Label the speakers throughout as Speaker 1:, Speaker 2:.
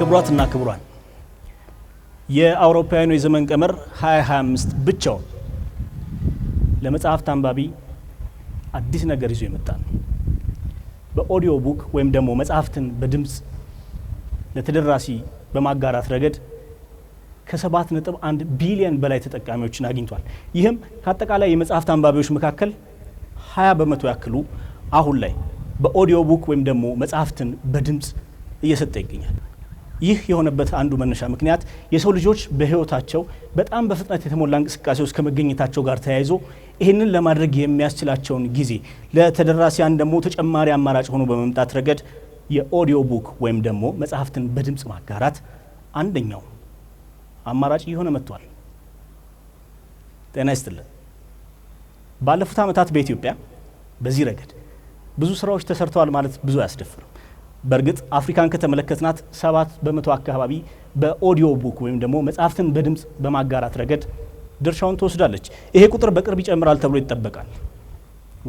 Speaker 1: ክቡራትና ክቡራን፣ የአውሮፓውያኑ የዘመን ቀመር 2025 ብቻውን ለመጽሐፍት አንባቢ አዲስ ነገር ይዞ የመጣ ነው። በ audio book ወይም ደግሞ መጽሐፍትን በድምፅ ለተደራሲ በማጋራት ረገድ ከ7.1 ቢሊዮን በላይ ተጠቃሚዎችን አግኝቷል። ይህም ከአጠቃላይ የመጽሐፍት አንባቢዎች መካከል 20% ያክሉ አሁን ላይ በ audio book ወይም ደግሞ መጽሐፍትን በድምፅ እየሰጠ ይገኛል። ይህ የሆነበት አንዱ መነሻ ምክንያት የሰው ልጆች በሕይወታቸው በጣም በፍጥነት የተሞላ እንቅስቃሴ ውስጥ ከመገኘታቸው ጋር ተያይዞ ይህንን ለማድረግ የሚያስችላቸውን ጊዜ ለተደራሲያን ደግሞ ተጨማሪ አማራጭ ሆኖ በመምጣት ረገድ የ audio book ወይም ደግሞ መጽሐፍትን በድምፅ ማጋራት አንደኛው አማራጭ እየሆነ መጥቷል። ጤና ይስጥልን። ባለፉት ዓመታት በኢትዮጵያ በዚህ ረገድ ብዙ ስራዎች ተሰርተዋል ማለት ብዙ አያስደፍርም። በእርግጥ አፍሪካን ከተመለከትናት 7% አካባቢ በ audio book ወይም ደግሞ መጽሐፍትን በድምፅ በማጋራት ረገድ ድርሻውን ትወስዳለች። ይሄ ቁጥር በቅርብ ይጨምራል ተብሎ ይጠበቃል።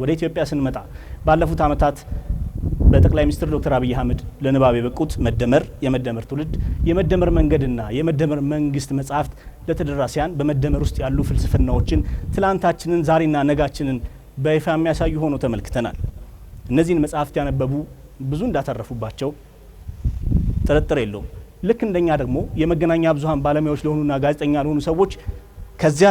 Speaker 1: ወደ ኢትዮጵያ ስንመጣ ባለፉት ዓመታት በጠቅላይ ሚኒስትር ዶክተር አብይ አህመድ ለንባብ የበቁት መደመር፣ የመደመር ትውልድ፣ የመደመር መንገድና የመደመር መንግስት መጽሐፍት ለተደራሲያን በመደመር ውስጥ ያሉ ፍልስፍናዎችን፣ ትላንታችንን፣ ዛሬና ነጋችንን በይፋ የሚያሳዩ ሆኖ ተመልክተናል። እነዚህን መጽሐፍት ያነበቡ ብዙ እንዳተረፉባቸው ጥርጥር የለውም። ልክ እንደኛ ደግሞ የመገናኛ ብዙኃን ባለሙያዎች ለሆኑና ጋዜጠኛ ለሆኑ ሰዎች ከዚያ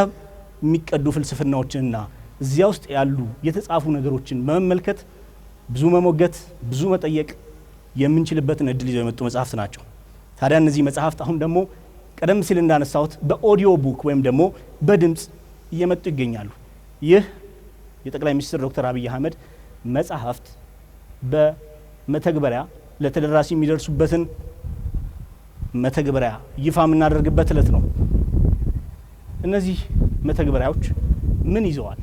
Speaker 1: የሚቀዱ ፍልስፍናዎችንና እዚያ ውስጥ ያሉ የተጻፉ ነገሮችን በመመልከት ብዙ መሞገት፣ ብዙ መጠየቅ የምንችልበትን እድል ይዘው የመጡ መጽሐፍት ናቸው። ታዲያ እነዚህ መጽሐፍት አሁን ደግሞ ቀደም ሲል እንዳነሳሁት በ audio book ወይም ደግሞ በድምፅ እየመጡ ይገኛሉ። ይህ የጠቅላይ ሚኒስትር ዶክተር አብይ አህመድ መጽሐፍት በመተግበሪያ ለተደራሲ የሚደርሱበትን መተግበሪያ ይፋ የምናደርግበት እለት ነው። እነዚህ መተግበሪያዎች ምን ይዘዋል?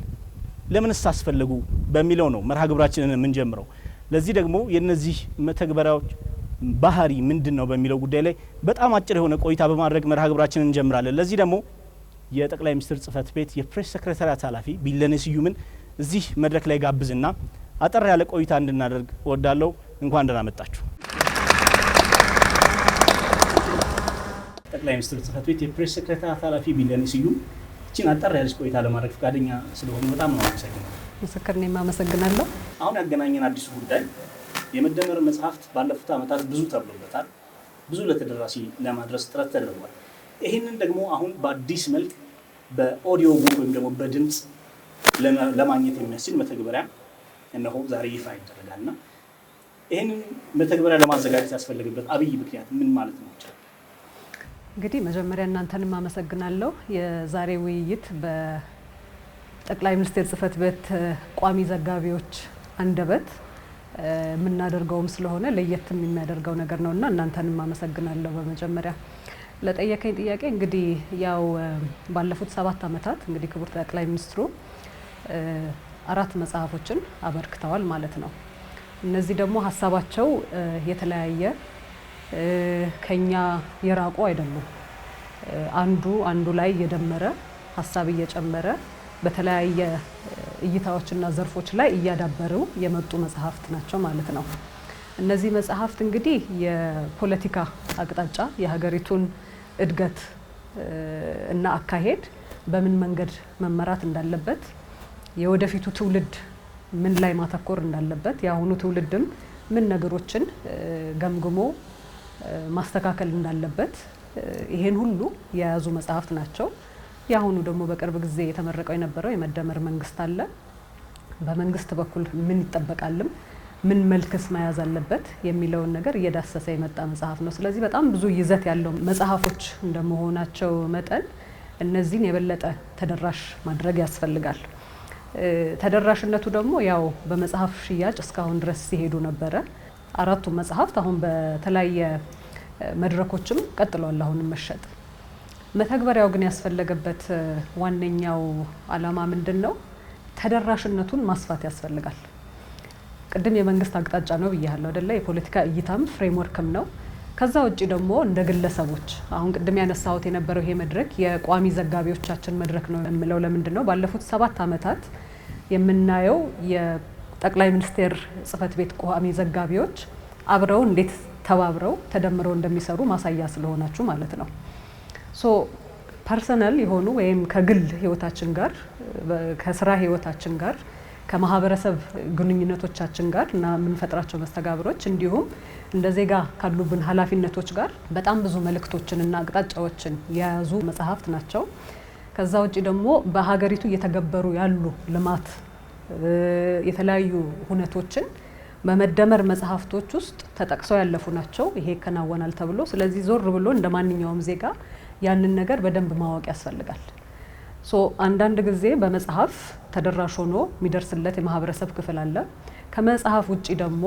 Speaker 1: ለምንስ አስፈለጉ? በሚለው ነው መርሃ ግብራችንን የምንጀምረው። ለዚህ ደግሞ የእነዚህ መተግበሪያዎች ባህሪ ምንድን ነው በሚለው ጉዳይ ላይ በጣም አጭር የሆነ ቆይታ በማድረግ መርሃ ግብራችንን እንጀምራለን። ለዚህ ደግሞ የጠቅላይ ሚኒስትር ጽህፈት ቤት የፕሬስ ሰክሬታሪያት ኃላፊ ቢለኔ ስዩምን እዚህ መድረክ ላይ ጋብዝና አጠር ያለ ቆይታ እንድናደርግ እወዳለሁ። እንኳን ደህና መጣችሁ። ጠቅላይ ሚኒስትር ጽህፈት ቤት የፕሬስ ሰክሬታሪያት ኃላፊ ቢለኔ ስዩም እችን አጠር ያለች ቆይታ ለማድረግ ፈቃደኛ ስለሆኑ በጣም ነው አመሰግናለሁ።
Speaker 2: ምስክር፣ እኔም አመሰግናለሁ።
Speaker 1: አሁን ያገናኘን አዲሱ ጉዳይ የመደመር መጽሐፍት ባለፉት ዓመታት ብዙ ተብሎበታል። ብዙ ለተደራሲ ለማድረስ ጥረት ተደርጓል። ይህንን ደግሞ አሁን በአዲስ መልክ በ audio book ወይም ደግሞ በድምፅ ለማግኘት የሚያስችል መተግበሪያ እነሆ ዛሬ ይፋ ይደረጋል እና ይህንን መተግበሪያ ለማዘጋጀት ያስፈለገበት አብይ ምክንያት ምን ማለት ነው ይቻላል?
Speaker 2: እንግዲህ መጀመሪያ እናንተንም አመሰግናለሁ። የዛሬ ውይይት በጠቅላይ ሚኒስቴር ጽህፈት ቤት ቋሚ ዘጋቢዎች አንደበት የምናደርገውም ስለሆነ ለየትም የሚያደርገው ነገር ነውና እናንተንም አመሰግናለሁ። በመጀመሪያ ለጠየከኝ ጥያቄ እንግዲህ ያው ባለፉት 7 ዓመታት እንግዲህ ክቡር ጠቅላይ ሚኒስትሩ 4 መጽሐፎችን አበርክተዋል ማለት ነው። እነዚህ ደግሞ ሀሳባቸው የተለያየ፣ ከኛ የራቁ አይደሉም። አንዱ አንዱ ላይ እየደመረ፣ ሀሳብ እየጨመረ፣ በተለያየ እይታዎችና ዘርፎች ላይ እያዳበሩ የመጡ መጽሐፍት ናቸው ማለት ነው። እነዚህ መጽሐፍት እንግዲህ የፖለቲካ አቅጣጫ፣ የሀገሪቱን እድገት እና አካሄድ በምን መንገድ መመራት እንዳለበት፣ የወደፊቱ ትውልድ ምን ላይ ማተኮር እንዳለበት፣ የአሁኑ ትውልድም ምን ነገሮችን ገምግሞ ማስተካከል እንዳለበት ይሄን ሁሉ የያዙ መጽሐፍት ናቸው። የአሁኑ ደግሞ በቅርብ ጊዜ የተመረቀው የነበረው የመደመር መንግስት አለ። በመንግስት በኩል ምን ይጠበቃልም ምን መልክስ መያዝ አለበት የሚለውን ነገር እየዳሰሰ የመጣ መጽሐፍ ነው። ስለዚህ በጣም ብዙ ይዘት ያለው መጽሐፎች እንደመሆናቸው መጠን እነዚህን የበለጠ ተደራሽ ማድረግ ያስፈልጋል። ተደራሽነቱ ደግሞ ያው በመጽሐፍ ሽያጭ እስካሁን ድረስ ሲሄዱ ነበረ። 4ቱ መጽሐፍት አሁን በተለያየ መድረኮችም ቀጥለዋል አሁንም መሸጥ። መተግበሪያው ግን ያስፈለገበት ዋነኛው ዓላማ ምንድነው? ተደራሽነቱን ማስፋት ያስፈልጋል። ቅድም የመንግስት አቅጣጫ ነው ብያለሁ አይደለ? የፖለቲካ እይታም framework ም ነው። ከዛ ውጪ ደግሞ እንደ ግለሰቦች አሁን ቅድም ያነሳሁት የነበረው ይሄ መድረክ የቋሚ ዘጋቢዎቻችን መድረክ ነው የምለው ለምንድነው? ባለፉት 7 ዓመታት የምናየው የጠቅላይ ሚኒስቴር ጽህፈት ቤት ቋሚ ዘጋቢዎች አብረው እንዴት ተባብረው ተደምረው እንደሚሰሩ ማሳያ ስለሆናችሁ ማለት ነው። So personal የሆኑ ወይም ከግል ህይወታችን ጋር፣ ከስራ ህይወታችን ጋር፣ ከማህበረሰብ ግንኙነቶቻችን ጋር እና የምንፈጥራቸው መስተጋብሮች እንዲሁም እንደ ዜጋ ካሉብን ኃላፊነቶች ጋር በጣም ብዙ መልእክቶችን እና አቅጣጫዎችን የያዙ መጽሐፍት ናቸው። ከዛ ውጭ ደግሞ በሀገሪቱ እየተገበሩ ያሉ ልማት የተለያዩ ሁነቶችን በመደመር መጽሐፍቶች ውስጥ ተጠቅሰው ያለፉ ናቸው። ይሄ ይከናወናል ተብሎ፣ ስለዚህ ዞር ብሎ እንደ ማንኛውም ዜጋ ያንን ነገር በደንብ ማወቅ ያስፈልጋል። So አንዳንድ ጊዜ በመጽሐፍ ተደራሽ ሆኖ የሚደርስለት የማህበረሰብ ክፍል አለ። ከመጽሐፍ ውጪ ደግሞ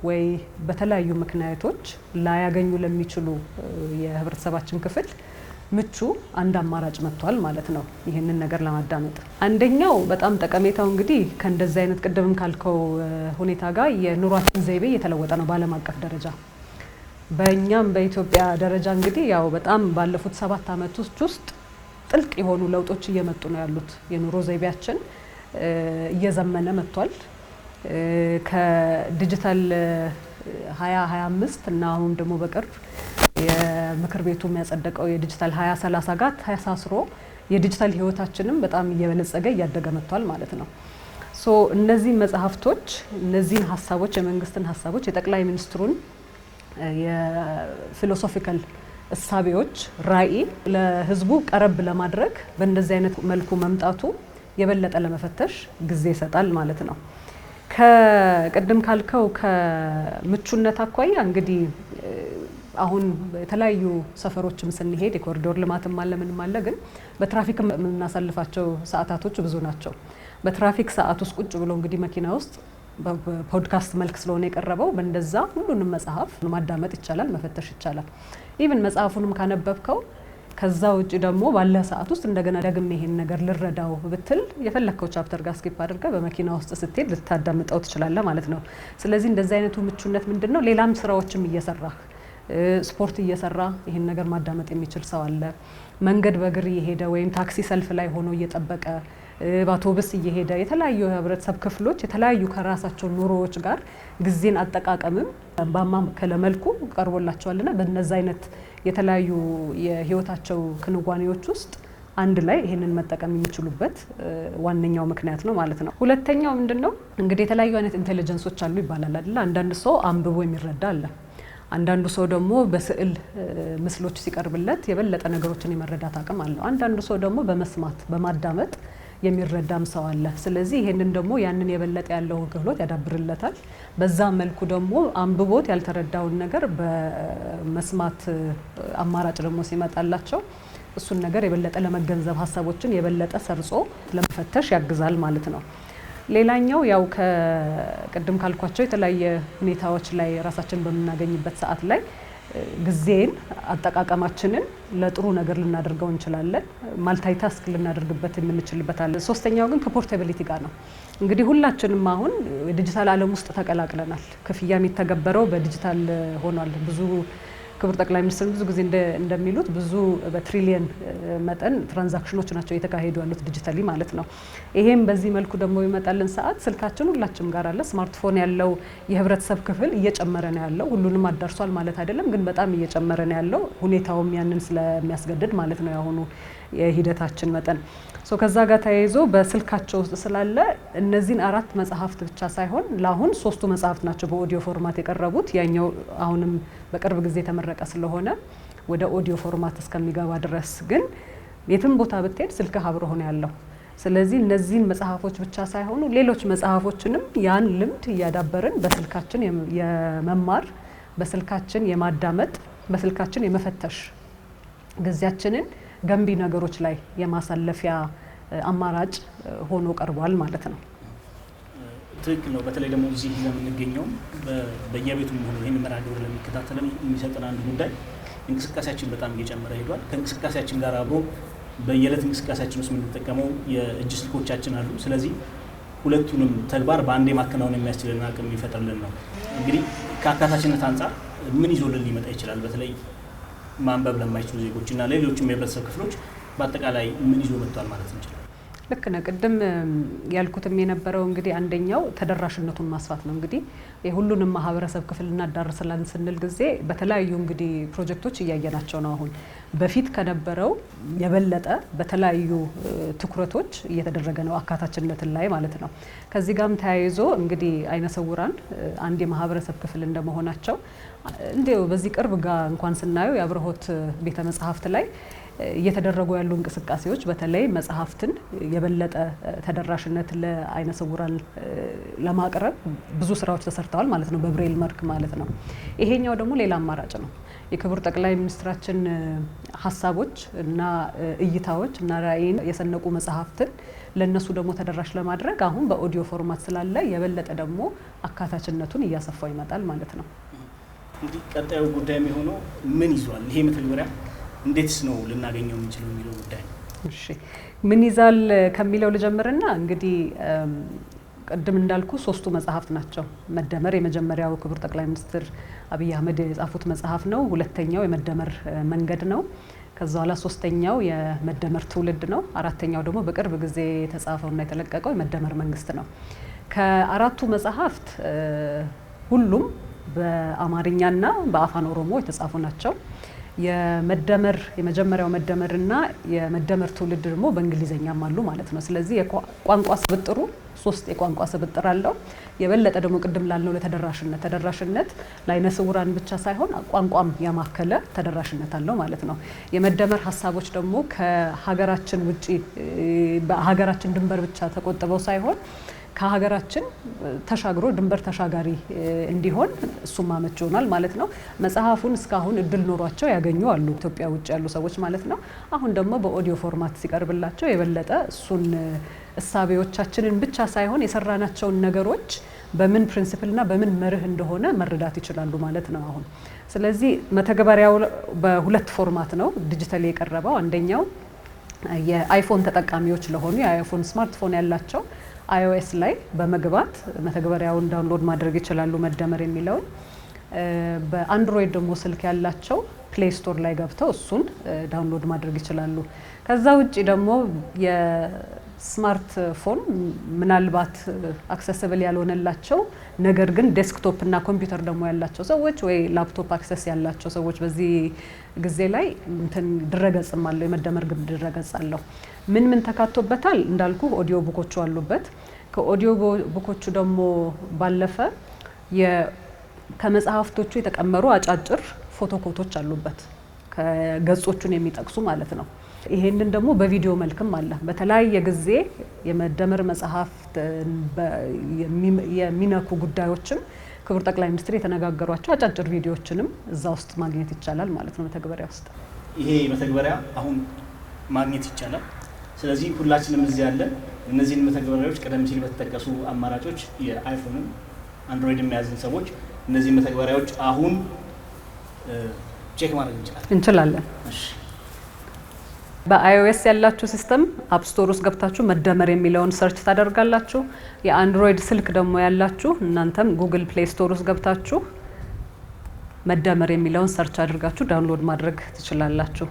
Speaker 2: ወይ በተለያዩ ምክንያቶች ላያገኙ ለሚችሉ የህብረተሰባችን ክፍል ምቹ አንድ አማራጭ መጥቷል ማለት ነው፣ ይህንን ነገር ለማዳመጥ። አንደኛው በጣም ጠቀሜታው እንግዲህ ከእንደዚህ አይነት ቅድምም ካልከው ሁኔታ ጋር የኑሯችን ዘይቤ እየተለወጠ ነው በዓለም አቀፍ ደረጃ። በእኛም በኢትዮጵያ ደረጃ እንግዲህ ያው በጣም ባለፉት 7 ዓመቶች ውስጥ ጥልቅ የሆኑ ለውጦች እየመጡ ነው ያሉት። የኑሮ ዘይቤያችን እየዘመነ መጥቷል። ከዲጂታል 2025 እና አሁን ደግሞ በቅርብ የምክር ቤቱ የሚያጸደቀው የዲጂታል 2030 ጋር ተሳስሮ የዲጂታል ህይወታችንም በጣም እየበለጸገ እያደገ መጥቷል ማለት ነው። So እነዚህ መጽሐፍቶች እነዚህን ሀሳቦች፣ የመንግስትን ሀሳቦች፣ የጠቅላይ ሚኒስትሩን የ philosophical እሳቤዎች፣ ራዕይ ለህዝቡ ቀረብ ለማድረግ በእንደዚህ አይነት መልኩ መምጣቱ የበለጠ ለመፈተሽ ጊዜ ይሰጣል ማለት ነው። ከቅድም ካልከው ከምቹነት አኳያ እንግዲህ አሁን የተለያዩ ሰፈሮችም ስንሄድ የኮሪዶር ልማትም አለ፣ ምንም አለ፣ ግን በትራፊክ የምናሳልፋቸው ሰዓታቶች ብዙ ናቸው። በትራፊክ ሰዓት ውስጥ ቁጭ ብሎ እንግዲህ መኪና ውስጥ በፖድካስት መልክ ስለሆነ የቀረበው በእንደዛ ሁሉንም መጽሐፍ ማዳመጥ ይቻላል፣ መፈተሽ ይቻላል። Even መጽሐፉንም ካነበብከው ከዛ ውጭ ደግሞ ባለ ሰዓት ውስጥ እንደገና ደግሜ ይሄን ነገር ልረዳው ብትል የፈለግከው chapter ጋር skip አድርገህ በመኪና ውስጥ ስትሄድ ልታዳምጠው ትችላለህ ማለት ነው። ስለዚህ እንደዚህ አይነቱ ምቹነት ምንድን ነው? ሌላም ስራዎችም እየሰራህ፣ ስፖርት እየሰራ ይሄን ነገር ማዳመጥ የሚችል ሰው አለ። መንገድ በእግር እየሄደ ወይም ታክሲ ሰልፍ ላይ ሆኖ እየጠበቀ፣ በአውቶቡስ እየሄደ የተለያዩ የህብረተሰብ ክፍሎች የተለያዩ ከራሳቸው ኑሮዎች ጋር ጊዜን አጠቃቀምም ባማከለ መልኩ ቀርቦላቸዋልና በነዛ አይነት የተለያዩ የህይወታቸው ክንዋኔዎች ውስጥ አንድ ላይ ይሄንን መጠቀም የሚችሉበት ዋነኛው ምክንያት ነው ማለት ነው። ሁለተኛው ምንድን ነው? እንግዲህ የተለያዩ አይነት intelligence ኦች አሉ ይባላል አይደለ? አንዳንድ ሰው አንብቦ የሚረዳ አለ። አንዳንዱ ሰው ደግሞ በስዕል ምስሎች ሲቀርብለት የበለጠ ነገሮችን የመረዳት አቅም አለው። አንዳንዱ ሰው ደግሞ በመስማት በማዳመጥ የሚረዳም ሰው አለ። ስለዚህ ይሄንን ደግሞ ያንን የበለጠ ያለውን ክህሎት ያዳብርለታል። በዛ መልኩ ደግሞ አንብቦት ያልተረዳውን ነገር በመስማት አማራጭ ደግሞ ሲመጣላቸው እሱን ነገር የበለጠ ለመገንዘብ፣ ሀሳቦችን የበለጠ ሰርጾ ለመፈተሽ ያግዛል ማለት ነው። ሌላኛው ያው ከቅድም ካልኳቸው የተለያየ ሁኔታዎች ላይ ራሳችን በምናገኝበት ሰዓት ላይ ጊዜን አጠቃቀማችንን ለጥሩ ነገር ልናደርገው እንችላለን። Multitask ልናደርግበት የምንችልበት አለ። ሶስተኛው ግን ከ portability ጋር ነው። እንግዲህ ሁላችንም አሁን የዲጂታል ዓለም ውስጥ ተቀላቅለናል። ክፍያ የሚተገበረው በዲጂታል ሆኗል። ብዙ ክቡር ጠቅላይ ሚኒስትር ብዙ ጊዜ እንደሚሉት ብዙ በትሪሊየን መጠን transaction ኦች ናቸው እየተካሄዱ ያሉት digitally ማለት ነው። ይሄም በዚህ መልኩ ደግሞ ይመጣልን ሰዓት ስልካችን ሁላችንም ጋር አለ። ስማርትፎን ያለው የህብረተሰብ ክፍል እየጨመረ ነው ያለው። ሁሉንም አዳርሷል ማለት አይደለም፣ ግን በጣም እየጨመረ ነው ያለው። ሁኔታውም ያንን ስለሚያስገድድ ማለት ነው የአሁኑ የሂደታችን መጠን። So ከዛ ጋር ተያይዞ በስልካቸው ውስጥ ስላለ እነዚህን አራት መጽሐፍት ብቻ ሳይሆን ለአሁን ሶስቱ መጽሐፍት ናቸው በ audio format የቀረቡት። ያኛው አሁንም በቅርብ ጊዜ የተመረቀ ስለሆነ ወደ audio format እስከሚገባ ድረስ ግን የትም ቦታ ብትሄድ ስልክህ አብሮ ነው ያለው። ስለዚህ እነዚህን መጽሐፎች ብቻ ሳይሆኑ ሌሎች መጽሐፎችንም ያን ልምድ እያዳበርን በስልካችን የመማር፣ በስልካችን የማዳመጥ፣ በስልካችን የመፈተሽ፣ ጊዜያችንን ገንቢ ነገሮች ላይ የማሳለፊያ አማራጭ ሆኖ ቀርቧል ማለት ነው።
Speaker 1: ትክክል ነው። በተለይ ደግሞ እዚህ ለምንገኘው በየቤቱም ሆኖ ይህን መርሃ ግብር ለሚከታተልም የሚሰጠን አንዱ ጉዳይ እንቅስቃሴያችን በጣም እየጨመረ ሄዷል። ከእንቅስቃሴያችን ጋር አብሮ በየዕለት እንቅስቃሴያችን ውስጥ የምንጠቀመው የእጅ ስልኮቻችን አሉ። ስለዚህ ሁለቱንም ተግባር በአንዴ ማከናወን የሚያስችልን አቅም የሚፈጥርልን ነው። እንግዲህ ከአካታችነት አንጻር ምን ይዞልን ሊመጣ ይችላል? በተለይ ማንበብ ለማይችሉ ዜጎች እና ሌሎችም የህብረተሰብ ክፍሎች በአጠቃላይ ምን ይዞ መጥቷል ማለት እንችላለን?
Speaker 2: ልክ ነህ። ቅድም ያልኩትም የነበረው እንግዲህ አንደኛው ተደራሽነቱን ማስፋት ነው። እንግዲህ የሁሉንም ማህበረሰብ ክፍል እናዳርስላለን ስንል ጊዜ በተለያዩ እንግዲህ ፕሮጀክቶች እያየናቸው ነው። አሁን በፊት ከነበረው የበለጠ በተለያዩ ትኩረቶች እየተደረገ ነው፣ አካታችነትን ላይ ማለት ነው። ከዚህ ጋርም ተያይዞ እንግዲህ አይነ ስውራን አንድ የማህበረሰብ ክፍል እንደመሆናቸው እንዲሁ በዚህ ቅርብ ጋር እንኳን ስናየው የአብርሆት ቤተ መጽሐፍት ላይ እየተደረጉ ያሉ እንቅስቃሴዎች በተለይ መጽሐፍትን የበለጠ ተደራሽነት ለአይነ ስውራን ለማቅረብ ብዙ ስራዎች ተሰርተዋል ማለት ነው፣ በብሬል መልክ ማለት ነው። ይሄኛው ደግሞ ሌላ አማራጭ ነው። የክቡር ጠቅላይ ሚኒስትራችን ሀሳቦች እና እይታዎች እና ራዕይን የሰነቁ መጽሐፍትን ለእነሱ ደግሞ ተደራሽ ለማድረግ አሁን በ audio format ስላለ የበለጠ ደግሞ አካታችነቱን እያሰፋው ይመጣል ማለት ነው።
Speaker 1: እንግዲህ ቀጣዩ ጉዳይ የሚሆነው ምን ይዟል ይሄ መተግበሪያ፣ እንዴትስ ነው ልናገኘው የምንችለው የሚለው ጉዳይ ነው።
Speaker 2: እሺ፣ ምን ይዛል ከሚለው ልጀምርና እንግዲህ ቅድም እንዳልኩ ሶስቱ መጽሐፍት ናቸው። መደመር የመጀመሪያው ክቡር ጠቅላይ ሚኒስትር አብይ አህመድ የጻፉት መጽሐፍ ነው። ሁለተኛው የመደመር መንገድ ነው። ከዛ በኋላ ሶስተኛው የመደመር ትውልድ ነው። አራተኛው ደግሞ በቅርብ ጊዜ የተጻፈውና የተለቀቀው የመደመር መንግስት ነው። ከአራቱ መጽሐፍት ሁሉም በአማርኛና በአፋን ኦሮሞ የተጻፉ ናቸው። የመደመር የመጀመሪያው መደመርና የመደመር ትውልድ ደግሞ በእንግሊዘኛም አሉ ማለት ነው። ስለዚህ የቋንቋ ስብጥሩ ሶስት የቋንቋ ስብጥር አለው። የበለጠ ደግሞ ቅድም ላልነው ለተደራሽነት ተደራሽነት ለአይነ ስውራን ብቻ ሳይሆን ቋንቋም ያማከለ ተደራሽነት አለው ማለት ነው። የመደመር ሀሳቦች ደግሞ ከሀገራችን ውጪ በሀገራችን ድንበር ብቻ ተቆጥበው ሳይሆን ከሀገራችን ተሻግሮ ድንበር ተሻጋሪ እንዲሆን እሱም አመች ይሆናል ማለት ነው። መጽሐፉን እስካሁን እድል ኖሯቸው ያገኙ አሉ፣ ኢትዮጵያ ውጭ ያሉ ሰዎች ማለት ነው። አሁን ደግሞ በ audio format ሲቀርብላቸው የበለጠ እሱን እሳቤዎቻችንን ብቻ ሳይሆን የሰራናቸውን ነገሮች በምን principle ና በምን መርህ እንደሆነ መረዳት ይችላሉ ማለት ነው አሁን። ስለዚህ መተግበሪያው በሁለት format ነው ዲጂታል የቀረበው። አንደኛው የ iPhone ተጠቃሚዎች ለሆኑ የ iPhone smartphone ያላቸው iOS ላይ በመግባት መተግበሪያውን download ማድረግ ይችላሉ፣ መደመር የሚለውን። በ Android ደግሞ ስልክ ያላቸው Play Store ላይ ገብተው እሱን download ማድረግ ይችላሉ። ከዛ ውጭ ደግሞ የስማርትፎን ምናልባት accessible ያልሆነላቸው ነገር ግን desktop እና ኮምፒውተር ደግሞ ያላቸው ሰዎች ወይ laptop access ያላቸው ሰዎች በዚህ ጊዜ ላይ እንትን ድረገጽም አለው፣ የመደመር ድረገጽ አለው። ምን ምን ተካቶበታል? እንዳልኩ audio book ኦቹ አሉበት። ከ audio book ኦቹ ደግሞ ባለፈ ከመጽሐፍቶቹ የተቀመሩ አጫጭር photo quote ኦች አሉበት፣ ከገጾቹን የሚጠቅሱ ማለት ነው። ይሄንን ደግሞ በቪዲዮ መልክም አለ። በተለያየ ጊዜ የመደመር መጽሐፍት የሚነኩ ጉዳዮችን ክቡር ጠቅላይ ሚኒስትር የተነጋገሯቸው አጫጭር ቪዲዮዎችንም እዛ ውስጥ ማግኘት ይቻላል ማለት ነው መተግበሪያ ውስጥ።
Speaker 1: ይሄ መተግበሪያ አሁን ማግኘት ይቻላል። ስለዚህ ሁላችንም እዚህ ያለን እነዚህን መተግበሪያዎች ቀደም ሲል በተጠቀሱ አማራጮች የ iPhone ም Android ም የያዝን ሰዎች እነዚህን መተግበሪያዎች አሁን check ማድረግ እንችላለን
Speaker 2: እንችላለን።
Speaker 1: እሺ።
Speaker 2: በ iOS ያላችሁ system App Store ውስጥ ገብታችሁ መደመር የሚለውን search ታደርጋላችሁ። የ Android ስልክ ደግሞ ያላችሁ እናንተም Google Play Store ውስጥ ገብታችሁ መደመር የሚለውን search አድርጋችሁ download ማድረግ ትችላላችሁ።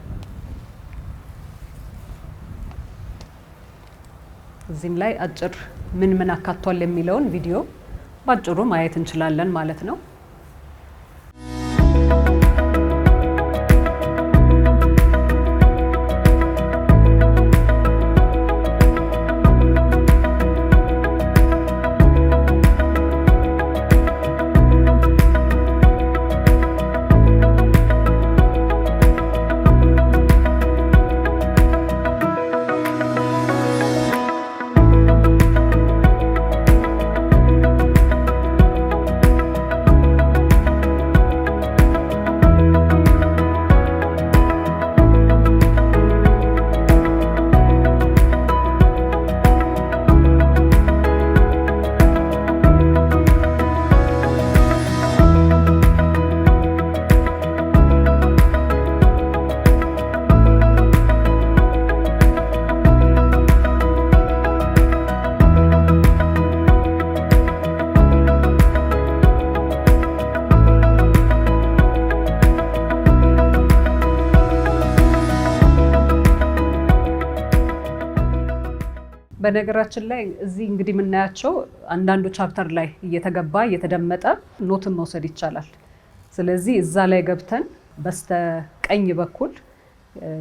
Speaker 2: እዚህም ላይ አጭር ምን ምን አካቷል የሚለውን ቪዲዮ ባጭሩ ማየት እንችላለን ማለት ነው። በነገራችን ላይ እዚህ እንግዲህ የምናያቸው አንዳንዱ chapter ላይ እየተገባ እየተደመጠ note ን መውሰድ ይቻላል። ስለዚህ እዛ ላይ ገብተን በስተ ቀኝ በኩል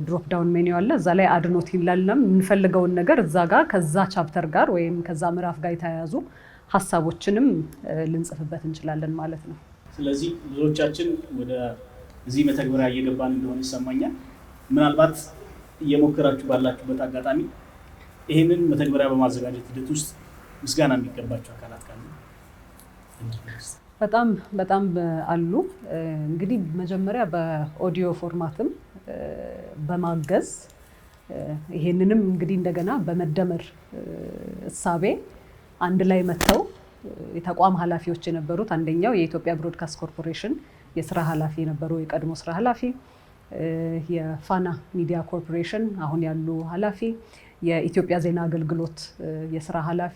Speaker 2: drop down menu አለ። እዛ ላይ add note ይላል። የምንፈልገውን ነገር እዛ ጋር ከዛ chapter ጋር ወይም ከዛ ምዕራፍ ጋር የተያያዙ ሀሳቦችንም ልንጽፍበት እንችላለን ማለት ነው።
Speaker 1: ስለዚህ ብዙዎቻችን ወደ እዚህ መተግበሪያ እየገባን እንደሆነ ይሰማኛል። ምናልባት እየሞከራችሁ ባላችሁበት አጋጣሚ ይህንን መተግበሪያ በማዘጋጀት ሂደት ውስጥ ምስጋና የሚገባቸው አካላት ካሉ?
Speaker 2: በጣም በጣም አሉ። እንግዲህ መጀመሪያ በ audio format ም በማገዝ፣ ይሄንንም እንግዲህ እንደገና በመደመር እሳቤ አንድ ላይ መጥተው የተቋም ኃላፊዎች የነበሩት፣ አንደኛው የኢትዮጵያ ብሮድካስት ኮርፖሬሽን የስራ ኃላፊ የነበሩ የቀድሞ ስራ ኃላፊ፣ የፋና ሚዲያ ኮርፖሬሽን አሁን ያሉ ኃላፊ፣ የኢትዮጵያ ዜና አገልግሎት የስራ ኃላፊ፣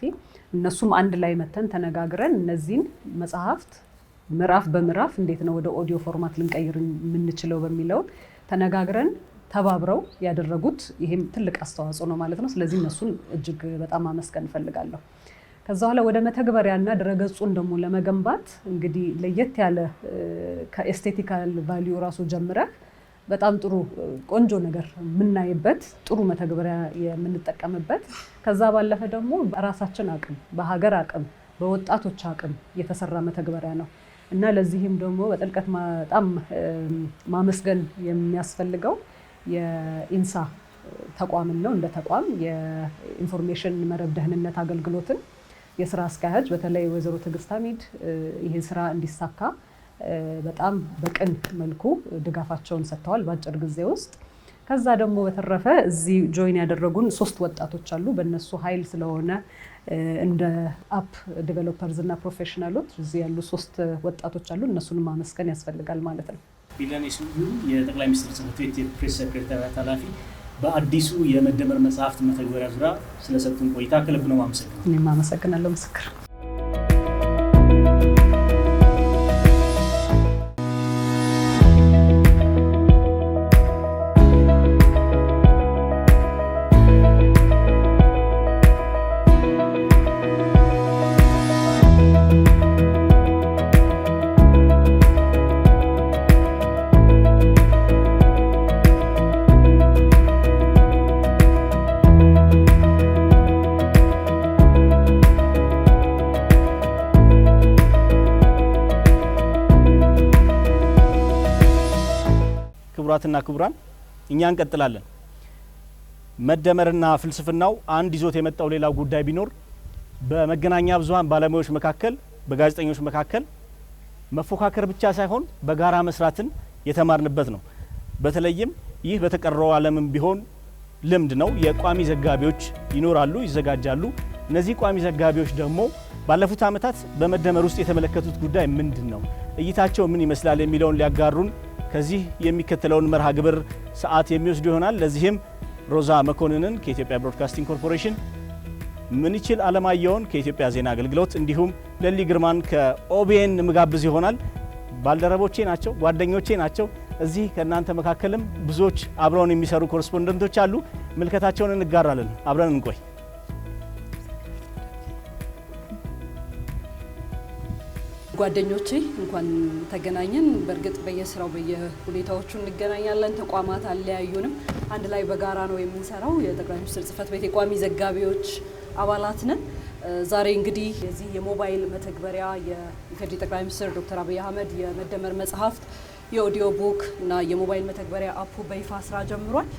Speaker 2: እነሱም አንድ ላይ መተን ተነጋግረን እነዚህን መጽሐፍት ምዕራፍ በምዕራፍ እንዴት ነው ወደ audio format ልንቀይር የምንችለው በሚለውን ተነጋግረን ተባብረው ያደረጉት ይሄም ትልቅ አስተዋጽኦ ነው ማለት ነው። ስለዚህ እነሱን እጅግ በጣም ማመስገን እፈልጋለሁ። ከዛ በኋላ ወደ መተግበሪያና ድረገጹን ደግሞ ለመገንባት እንግዲህ ለየት ያለ ከ aesthetical value ራሱ ጀምረህ በጣም ጥሩ ቆንጆ ነገር የምናይበት፣ ጥሩ መተግበሪያ የምንጠቀምበት፣ ከዛ ባለፈ ደግሞ በራሳችን አቅም፣ በሀገር አቅም፣ በወጣቶች አቅም የተሰራ መተግበሪያ ነው እና ለዚህም ደግሞ በጥልቀት በጣም ማመስገን የሚያስፈልገው የኢንሳ ተቋምን ነው። እንደ ተቋም የኢንፎርሜሽን መረብ ደህንነት አገልግሎትን የስራ አስኪያጅ በተለይ ወይዘሮ ትዕግስት ሀሚድ ይህን ስራ እንዲሳካ በጣም በቅን መልኩ ድጋፋቸውን ሰጥተዋል በአጭር ጊዜ ውስጥ። ከዛ ደግሞ በተረፈ እዚህ join ያደረጉን ሶስት ወጣቶች አሉ። በእነሱ ኃይል ስለሆነ እንደ app developers እና professional ኦች እዚህ ያሉ ሶስት ወጣቶች አሉ። እነሱንም ማመስገን ያስፈልጋል ማለት ነው።
Speaker 1: ቢለኔ ስዩም፣ የጠቅላይ ሚኒስትር ጽሕፈት ቤት የፕሬስ ሴክሬታሪያት ኃላፊ፣ በአዲሱ የመደመር መጽሐፍት መተግበሪያ ዙሪያ ስለሰጡን ቆይታ ከልብ ነው የማመሰግነው።
Speaker 2: እኔም አመሰግናለሁ ምስክር።
Speaker 1: ክቡራትና ክቡራን፣ እኛ እንቀጥላለን። መደመርና ፍልስፍናው አንድ ይዞት የመጣው ሌላው ጉዳይ ቢኖር በመገናኛ ብዙኃን ባለሙያዎች መካከል፣ በጋዜጠኞች መካከል መፎካከር ብቻ ሳይሆን በጋራ መስራትን የተማርንበት ነው። በተለይም ይህ በተቀረው ዓለምም ቢሆን ልምድ ነው። የቋሚ ዘጋቢዎች ይኖራሉ፣ ይዘጋጃሉ። እነዚህ ቋሚ ዘጋቢዎች ደግሞ ባለፉት ዓመታት በመደመር ውስጥ የተመለከቱት ጉዳይ ምንድን ነው፣ እይታቸው ምን ይመስላል የሚለውን ሊያጋሩን ከዚህ የሚከተለውን መርሃ ግብር ሰዓት የሚወስዱ ይሆናል። ለዚህም ሮዛ መኮንንን ከኢትዮጵያ ብሮድካስቲንግ ኮርፖሬሽን፣ ምንይችል አለማየሁን ከኢትዮጵያ ዜና አገልግሎት እንዲሁም ለሊ ግርማን ከኦቢኤን ምጋብዝ ይሆናል። ባልደረቦቼ ናቸው፣ ጓደኞቼ ናቸው። እዚህ ከእናንተ መካከልም ብዙዎች አብረውን የሚሰሩ correspondent ኦች አሉ። ምልከታቸውን እንጋራለን። አብረን እንቆይ።
Speaker 3: ጓደኞቼ፣ እንኳን ተገናኘን። በእርግጥ በየስራው በየሁኔታዎቹ እንገናኛለን። ተቋማት አለያዩንም። አንድ ላይ በጋራ ነው የምንሰራው። የጠቅላይ ሚኒስትር ጽሕፈት ቤት የቋሚ ዘጋቢዎች አባላት ነን። ዛሬ እንግዲህ የዚህ የሞባይል መተግበሪያ፣ የኢፌዴሪ ጠቅላይ ሚኒስትር ዶክተር አብይ አህመድ የመደመር መጽሐፍት የ audio book እና የሞባይል መተግበሪያ app ኡ በይፋ ስራ ጀምሯል።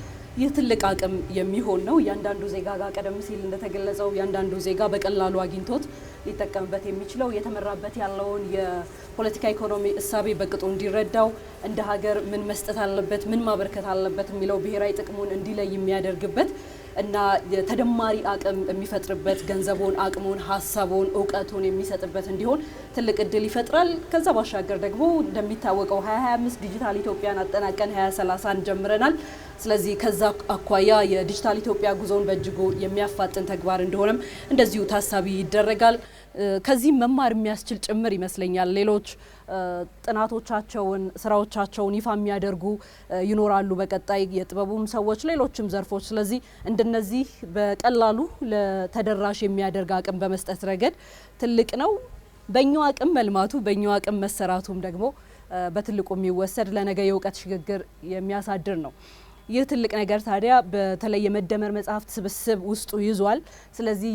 Speaker 3: ይህ ትልቅ አቅም የሚሆን ነው። እያንዳንዱ ዜጋ ጋር፣ ቀደም ሲል እንደተገለጸው፣ እያንዳንዱ ዜጋ በቀላሉ አግኝቶት ሊጠቀምበት የሚችለው፣ የተመራበት ያለውን የፖለቲካ ኢኮኖሚ እሳቤ በቅጡ እንዲረዳው፣ እንደ ሀገር ምን መስጠት አለበት፣ ምን ማበርከት አለበት የሚለው ብሔራዊ ጥቅሙን እንዲለይ የሚያደርግበት እና ተደማሪ አቅም የሚፈጥርበት፣ ገንዘቡን፣ አቅሙን፣ ሀሳቡን፣ እውቀቱን የሚሰጥበት እንዲሆን ትልቅ እድል ይፈጥራል። ከዛ ባሻገር ደግሞ እንደሚታወቀው 2025 ዲጂታል ኢትዮጵያን አጠናቀን 2030ን ጀምረናል። ስለዚህ ከዛ አኳያ የዲጂታል ኢትዮጵያ ጉዞን በእጅጉ የሚያፋጥን ተግባር እንደሆነም እንደዚሁ ታሳቢ ይደረጋል። ከዚህም መማር የሚያስችል ጭምር ይመስለኛል። ሌሎች ጥናቶቻቸውን፣ ስራዎቻቸውን ይፋ የሚያደርጉ ይኖራሉ በቀጣይ የጥበቡም ሰዎች፣ ሌሎችም ዘርፎች። ስለዚህ እንደነዚህ በቀላሉ ለተደራሽ የሚያደርግ አቅም በመስጠት ረገድ ትልቅ ነው። በእኛው አቅም መልማቱ፣ በእኛው አቅም መሰራቱም ደግሞ በትልቁ የሚወሰድ፣ ለነገ የእውቀት ሽግግር የሚያሳድር ነው። ይህ ትልቅ ነገር ታዲያ በተለይ የመደመር መጽሐፍት ስብስብ ውስጡ ይዟል። ስለዚህ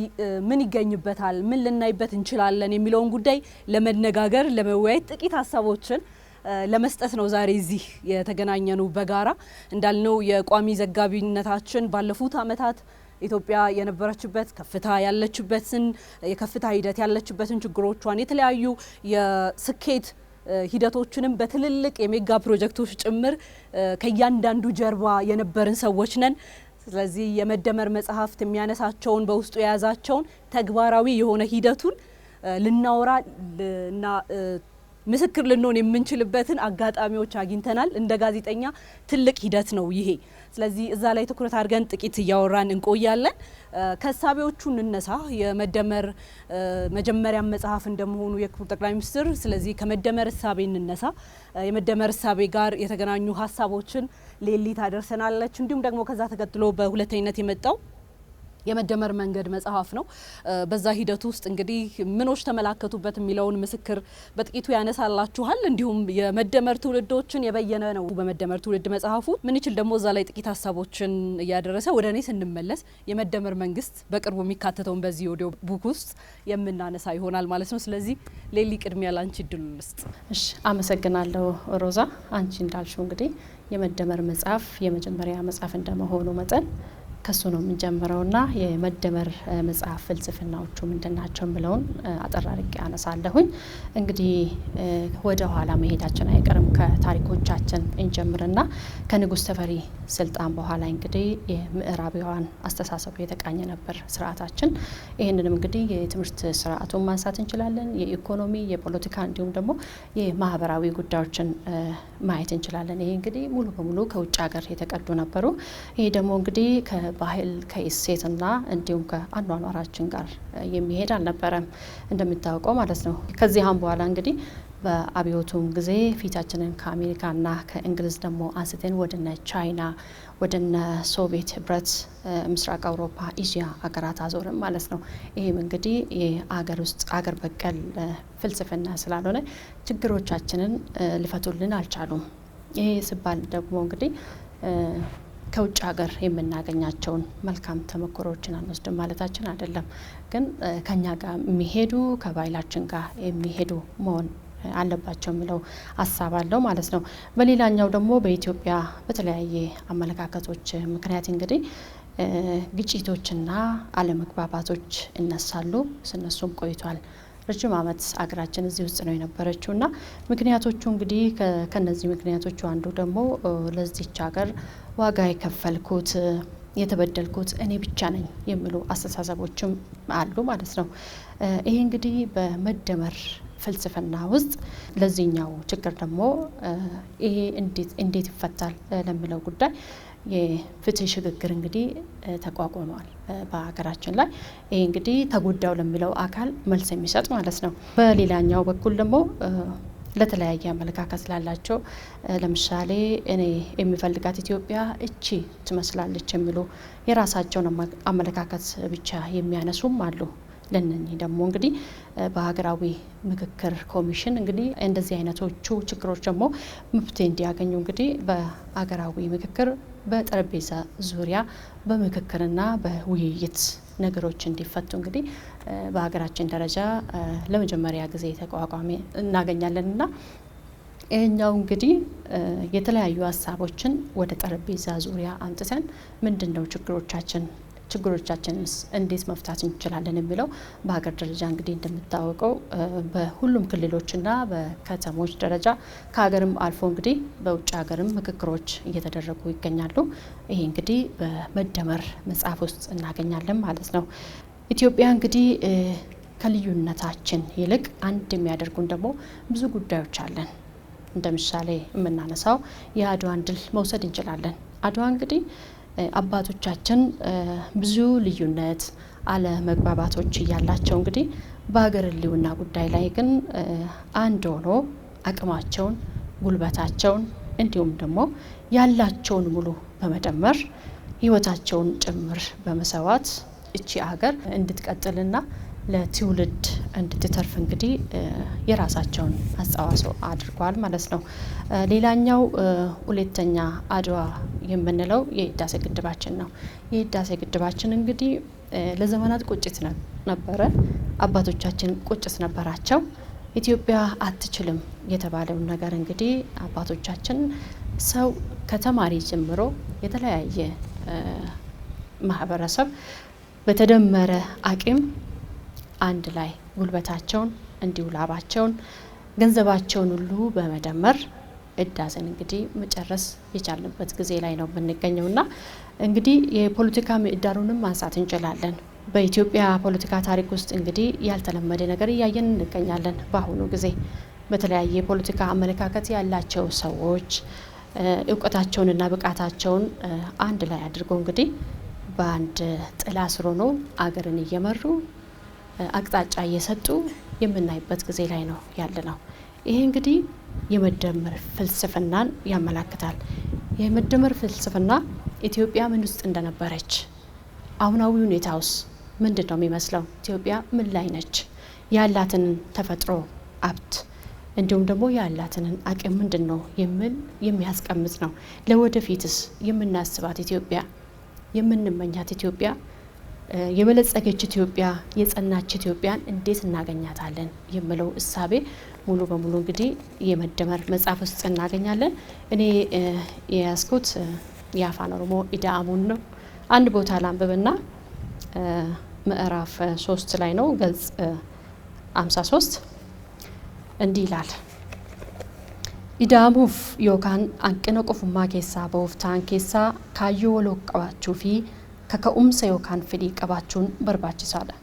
Speaker 3: ምን ይገኝበታል፣ ምን ልናይበት እንችላለን የሚለውን ጉዳይ ለመነጋገር፣ ለመወያየት፣ ጥቂት ሀሳቦችን ለመስጠት ነው ዛሬ እዚህ የተገናኘነው። በጋራ እንዳልነው የቋሚ ዘጋቢነታችን ባለፉት ዓመታት ኢትዮጵያ የነበረችበት ከፍታ፣ ያለችበትን የከፍታ ሂደት፣ ያለችበትን ችግሮቿን፣ የተለያዩ የስኬት ሂደቶችንም በትልልቅ የሜጋ ፕሮጀክቶች ጭምር ከእያንዳንዱ ጀርባ የነበርን ሰዎች ነን። ስለዚህ የመደመር መጽሐፍት የሚያነሳቸውን፣ በውስጡ የያዛቸውን ተግባራዊ የሆነ ሂደቱን ልናወራ እና ምስክር ልንሆን የምንችልበትን አጋጣሚዎች አግኝተናል። እንደ ጋዜጠኛ ትልቅ ሂደት ነው ይሄ። ስለዚህ እዛ ላይ ትኩረት አድርገን ጥቂት እያወራን እንቆያለን። ከእሳቤዎቹ እንነሳ። የመደመር መጀመሪያ መጽሐፍ እንደመሆኑ የክቡር ጠቅላይ ሚኒስትር፣ ስለዚህ ከመደመር እሳቤ እንነሳ። የመደመር እሳቤ ጋር የተገናኙ ሀሳቦችን ሌሊት አደርሰናለች። እንዲሁም ደግሞ ከዛ ተከትሎ በሁለተኝነት የመጣው የመደመር መንገድ መጽሐፍ ነው። በዛ ሂደት ውስጥ እንግዲህ ምኖች ተመላከቱበት የሚለውን ምስክር በጥቂቱ ያነሳላችኋል። እንዲሁም የመደመር ትውልዶችን የበየነ ነው በመደመር ትውልድ መጽሐፉ። ምን ይችል ደግሞ እዛ ላይ ጥቂት ሀሳቦችን እያደረሰ ወደ እኔ ስንመለስ የመደመር መንግስት በቅርቡ የሚካተተውን በዚህ audio book ውስጥ የምናነሳ ይሆናል ማለት ነው። ስለዚህ ሌሊ፣ ቅድሚያ ላንቺ እድሉ ልስጥ።
Speaker 4: እሺ፣ አመሰግናለሁ ሮዛ። አንቺ እንዳልሽው እንግዲህ የመደመር መጽሐፍ የመጀመሪያ መጽሐፍ እንደመሆኑ መጠን ከሱ ነው የምንጀምረው ና የመደመር መጽሐፍ ፍልስፍናዎቹ ምንድን ናቸው የሚለውን አጠር አድርጌ አነሳለሁኝ። እንግዲህ ወደ ኋላ መሄዳችን አይቀርም። ከታሪኮቻችን እንጀምርና ከንጉስ ተፈሪ ስልጣን በኋላ እንግዲህ የምዕራባውያን አስተሳሰቡ የተቃኘ ነበር ስርዓታችን። ይህንንም እንግዲህ የትምህርት ስርዓቱን ማንሳት እንችላለን። የኢኮኖሚ፣ የፖለቲካ እንዲሁም ደግሞ የማህበራዊ ጉዳዮችን ማየት እንችላለን። ይሄ እንግዲህ ሙሉ በሙሉ ከውጭ ሀገር የተቀዱ ነበሩ። ይሄ ደግሞ እንግዲህ ከባህል፣ ከእሴትና እንዲሁም ከአኗኗራችን ጋር የሚሄድ አልነበረም እንደሚታወቀው ማለት ነው። ከዚህም በኋላ እንግዲህ በአብዮቱም ጊዜ ፊታችንን ከአሜሪካና ከእንግሊዝ ደግሞ አንስተን ወደነ ቻይና፣ ወደነ ሶቪየት ህብረት፣ ምስራቅ አውሮፓ፣ ኤዥያ ሀገራት አዞርን ማለት ነው። ይህም እንግዲህ የአገር ውስጥ አገር በቀል ፍልስፍና ስላልሆነ ችግሮቻችንን ሊፈቱልን አልቻሉም። ይሄ ሲባል ደግሞ እንግዲህ ከውጭ ሀገር የምናገኛቸውን መልካም ተሞክሮዎችን አንወስድም ማለታችን አይደለም። ግን ከኛ ጋር የሚሄዱ፣ ከባህላችን ጋር የሚሄዱ መሆን አለባቸው የሚለው ሀሳብ አለው ማለት ነው። በሌላኛው ደግሞ በኢትዮጵያ በተለያየ አመለካከቶች ምክንያት እንግዲህ ግጭቶችና አለመግባባቶች ይነሳሉ። ስነሱም ቆይቷል። ረጅም ዓመት አገራችን እዚህ ውስጥ ነው የነበረችው እና ምክንያቶቹ እንግዲህ ከነዚህ ምክንያቶቹ አንዱ ደግሞ ለዚች ሀገር ዋጋ የከፈልኩት፣ የተበደልኩት እኔ ብቻ ነኝ የሚሉ አስተሳሰቦችም አሉ ማለት ነው። ይሄ እንግዲህ በመደመር ፍልስፍና ውስጥ ለዚህኛው ችግር ደግሞ ይሄ እንዴት ይፈታል ለሚለው ጉዳይ የፍትህ ሽግግር እንግዲህ ተቋቁሟል በሀገራችን ላይ። ይሄ እንግዲህ ተጎዳው ለሚለው አካል መልስ የሚሰጥ ማለት ነው። በሌላኛው በኩል ደግሞ ለተለያየ አመለካከት ላላቸው፣ ለምሳሌ እኔ የሚፈልጋት ኢትዮጵያ እቺ ትመስላለች የሚሉ የራሳቸውን አመለካከት ብቻ የሚያነሱም አሉ። ለነኚህ ደግሞ እንግዲህ በሀገራዊ ምክክር ኮሚሽን እንግዲህ እንደዚህ አይነቶቹ ችግሮች ደግሞ መፍትሄ እንዲያገኙ እንግዲህ በሀገራዊ ምክክር በጠረጴዛ ዙሪያ በምክክርና በውይይት ነገሮች እንዲፈቱ እንግዲህ በሀገራችን ደረጃ ለመጀመሪያ ጊዜ ተቋቋሚ እናገኛለን እና ይህኛው እንግዲህ የተለያዩ ሀሳቦችን ወደ ጠረጴዛ ዙሪያ አምጥተን ምንድን ነው ችግሮቻችን፣ ችግሮቻችንስ እንዴት መፍታት እንችላለን የሚለው በሀገር ደረጃ እንግዲህ እንደሚታወቀው በሁሉም ክልሎችና በከተሞች ደረጃ ከሀገርም አልፎ እንግዲህ በውጭ ሀገርም ምክክሮች እየተደረጉ ይገኛሉ። ይሄ እንግዲህ በመደመር መጽሐፍ ውስጥ እናገኛለን ማለት ነው። ኢትዮጵያ እንግዲህ ከልዩነታችን ይልቅ አንድ የሚያደርጉን ደግሞ ብዙ ጉዳዮች አለን። እንደ ምሳሌ የምናነሳው የአድዋን ድል መውሰድ እንችላለን። አድዋ እንግዲህ አባቶቻችን ብዙ ልዩነት አለመግባባቶች እያላቸው እንግዲህ በሀገር ሕልውና ጉዳይ ላይ ግን አንድ ሆኖ አቅማቸውን፣ ጉልበታቸውን እንዲሁም ደግሞ ያላቸውን ሙሉ በመደመር ሕይወታቸውን ጭምር በመሰዋት እቺ ሀገር እንድትቀጥልና ለትውልድ እንድትተርፍ እንግዲህ የራሳቸውን አስተዋጽኦ አድርጓል ማለት ነው። ሌላኛው ሁለተኛ አድዋ የምንለው የህዳሴ ግድባችን ነው። የህዳሴ ግድባችን እንግዲህ ለዘመናት ቁጭት ነበረ። አባቶቻችን ቁጭት ነበራቸው። ኢትዮጵያ አትችልም የተባለውን ነገር እንግዲህ አባቶቻችን ሰው ከተማሪ ጀምሮ የተለያየ ማህበረሰብ በተደመረ አቅም አንድ ላይ ጉልበታቸውን እንዲሁ ላባቸውን ገንዘባቸውን ሁሉ በመደመር ህዳሴን እንግዲህ መጨረስ የቻልንበት ጊዜ ላይ ነው የምንገኘውና እንግዲህ የፖለቲካ ምህዳሩንም ማንሳት እንችላለን። በኢትዮጵያ ፖለቲካ ታሪክ ውስጥ እንግዲህ ያልተለመደ ነገር እያየን እንገኛለን። በአሁኑ ጊዜ በተለያየ የፖለቲካ አመለካከት ያላቸው ሰዎች እውቀታቸውንና ብቃታቸውን አንድ ላይ አድርገው እንግዲህ በአንድ ጥላ ስር ሆኖ አገርን እየመሩ አቅጣጫ እየሰጡ የምናይበት ጊዜ ላይ ነው ያለ ነው። ይሄ እንግዲህ የመደመር ፍልስፍናን ያመላክታል። የመደመር ፍልስፍና ኢትዮጵያ ምን ውስጥ እንደነበረች፣ አሁናዊ ሁኔታውስ ምንድን ነው የሚመስለው፣ ኢትዮጵያ ምን ላይ ነች፣ ያላትን ተፈጥሮ ሀብት እንዲሁም ደግሞ ያላትን አቅም ምንድን ነው የሚል የሚያስቀምጥ ነው። ለወደፊትስ የምናስባት ኢትዮጵያ፣ የምንመኛት ኢትዮጵያ፣ የበለጸገች ኢትዮጵያ፣ የጸናች ኢትዮጵያን እንዴት እናገኛታለን የሚለው እሳቤ ሙሉ በሙሉ እንግዲህ የመደመር መጽሐፍ ውስጥ እናገኛለን። እኔ የያዝኩት የአፋን ኦሮሞ ኢዳአሙን ነው። አንድ ቦታ ላንብብና ምዕራፍ 3 ላይ ነው፣ ገጽ 53 እንዲህ ይላል። Ida'amuuf yookaan hanqina qofummaa keessaa ba'uuf ta'an keessaa kaayyoo waloo qabaachuu fi kaka'umsa yookaan fedhii qabaachuun barbaachisaadha.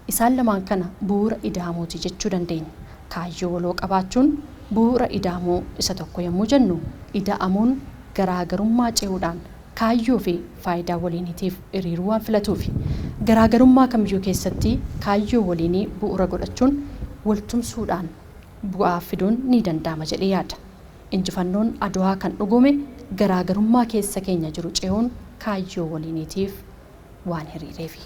Speaker 4: Isaan lamaan kana bu'uura ida'amuuti jechuu dandeenya. Kaayyoo waloo qabaachuun bu'uura ida'amuu isa tokko yommuu jennu, ida'amuun garaagarummaa ce'uudhaan kaayyoo fi faayidaa waliiniitiif hiriiruu waan filatuufi. Garaagarummaa kamiyyuu keessatti kaayyoo waliinii bu'uura godhachuun waltumsuudhaan bu'aa fiduun ni danda'ama jedhee yaada. Injifannoon Adwaa kan dhugome garaagarummaa keessa keenya jiru ce'uun kaayyoo waliiniitiif waan hiriireefi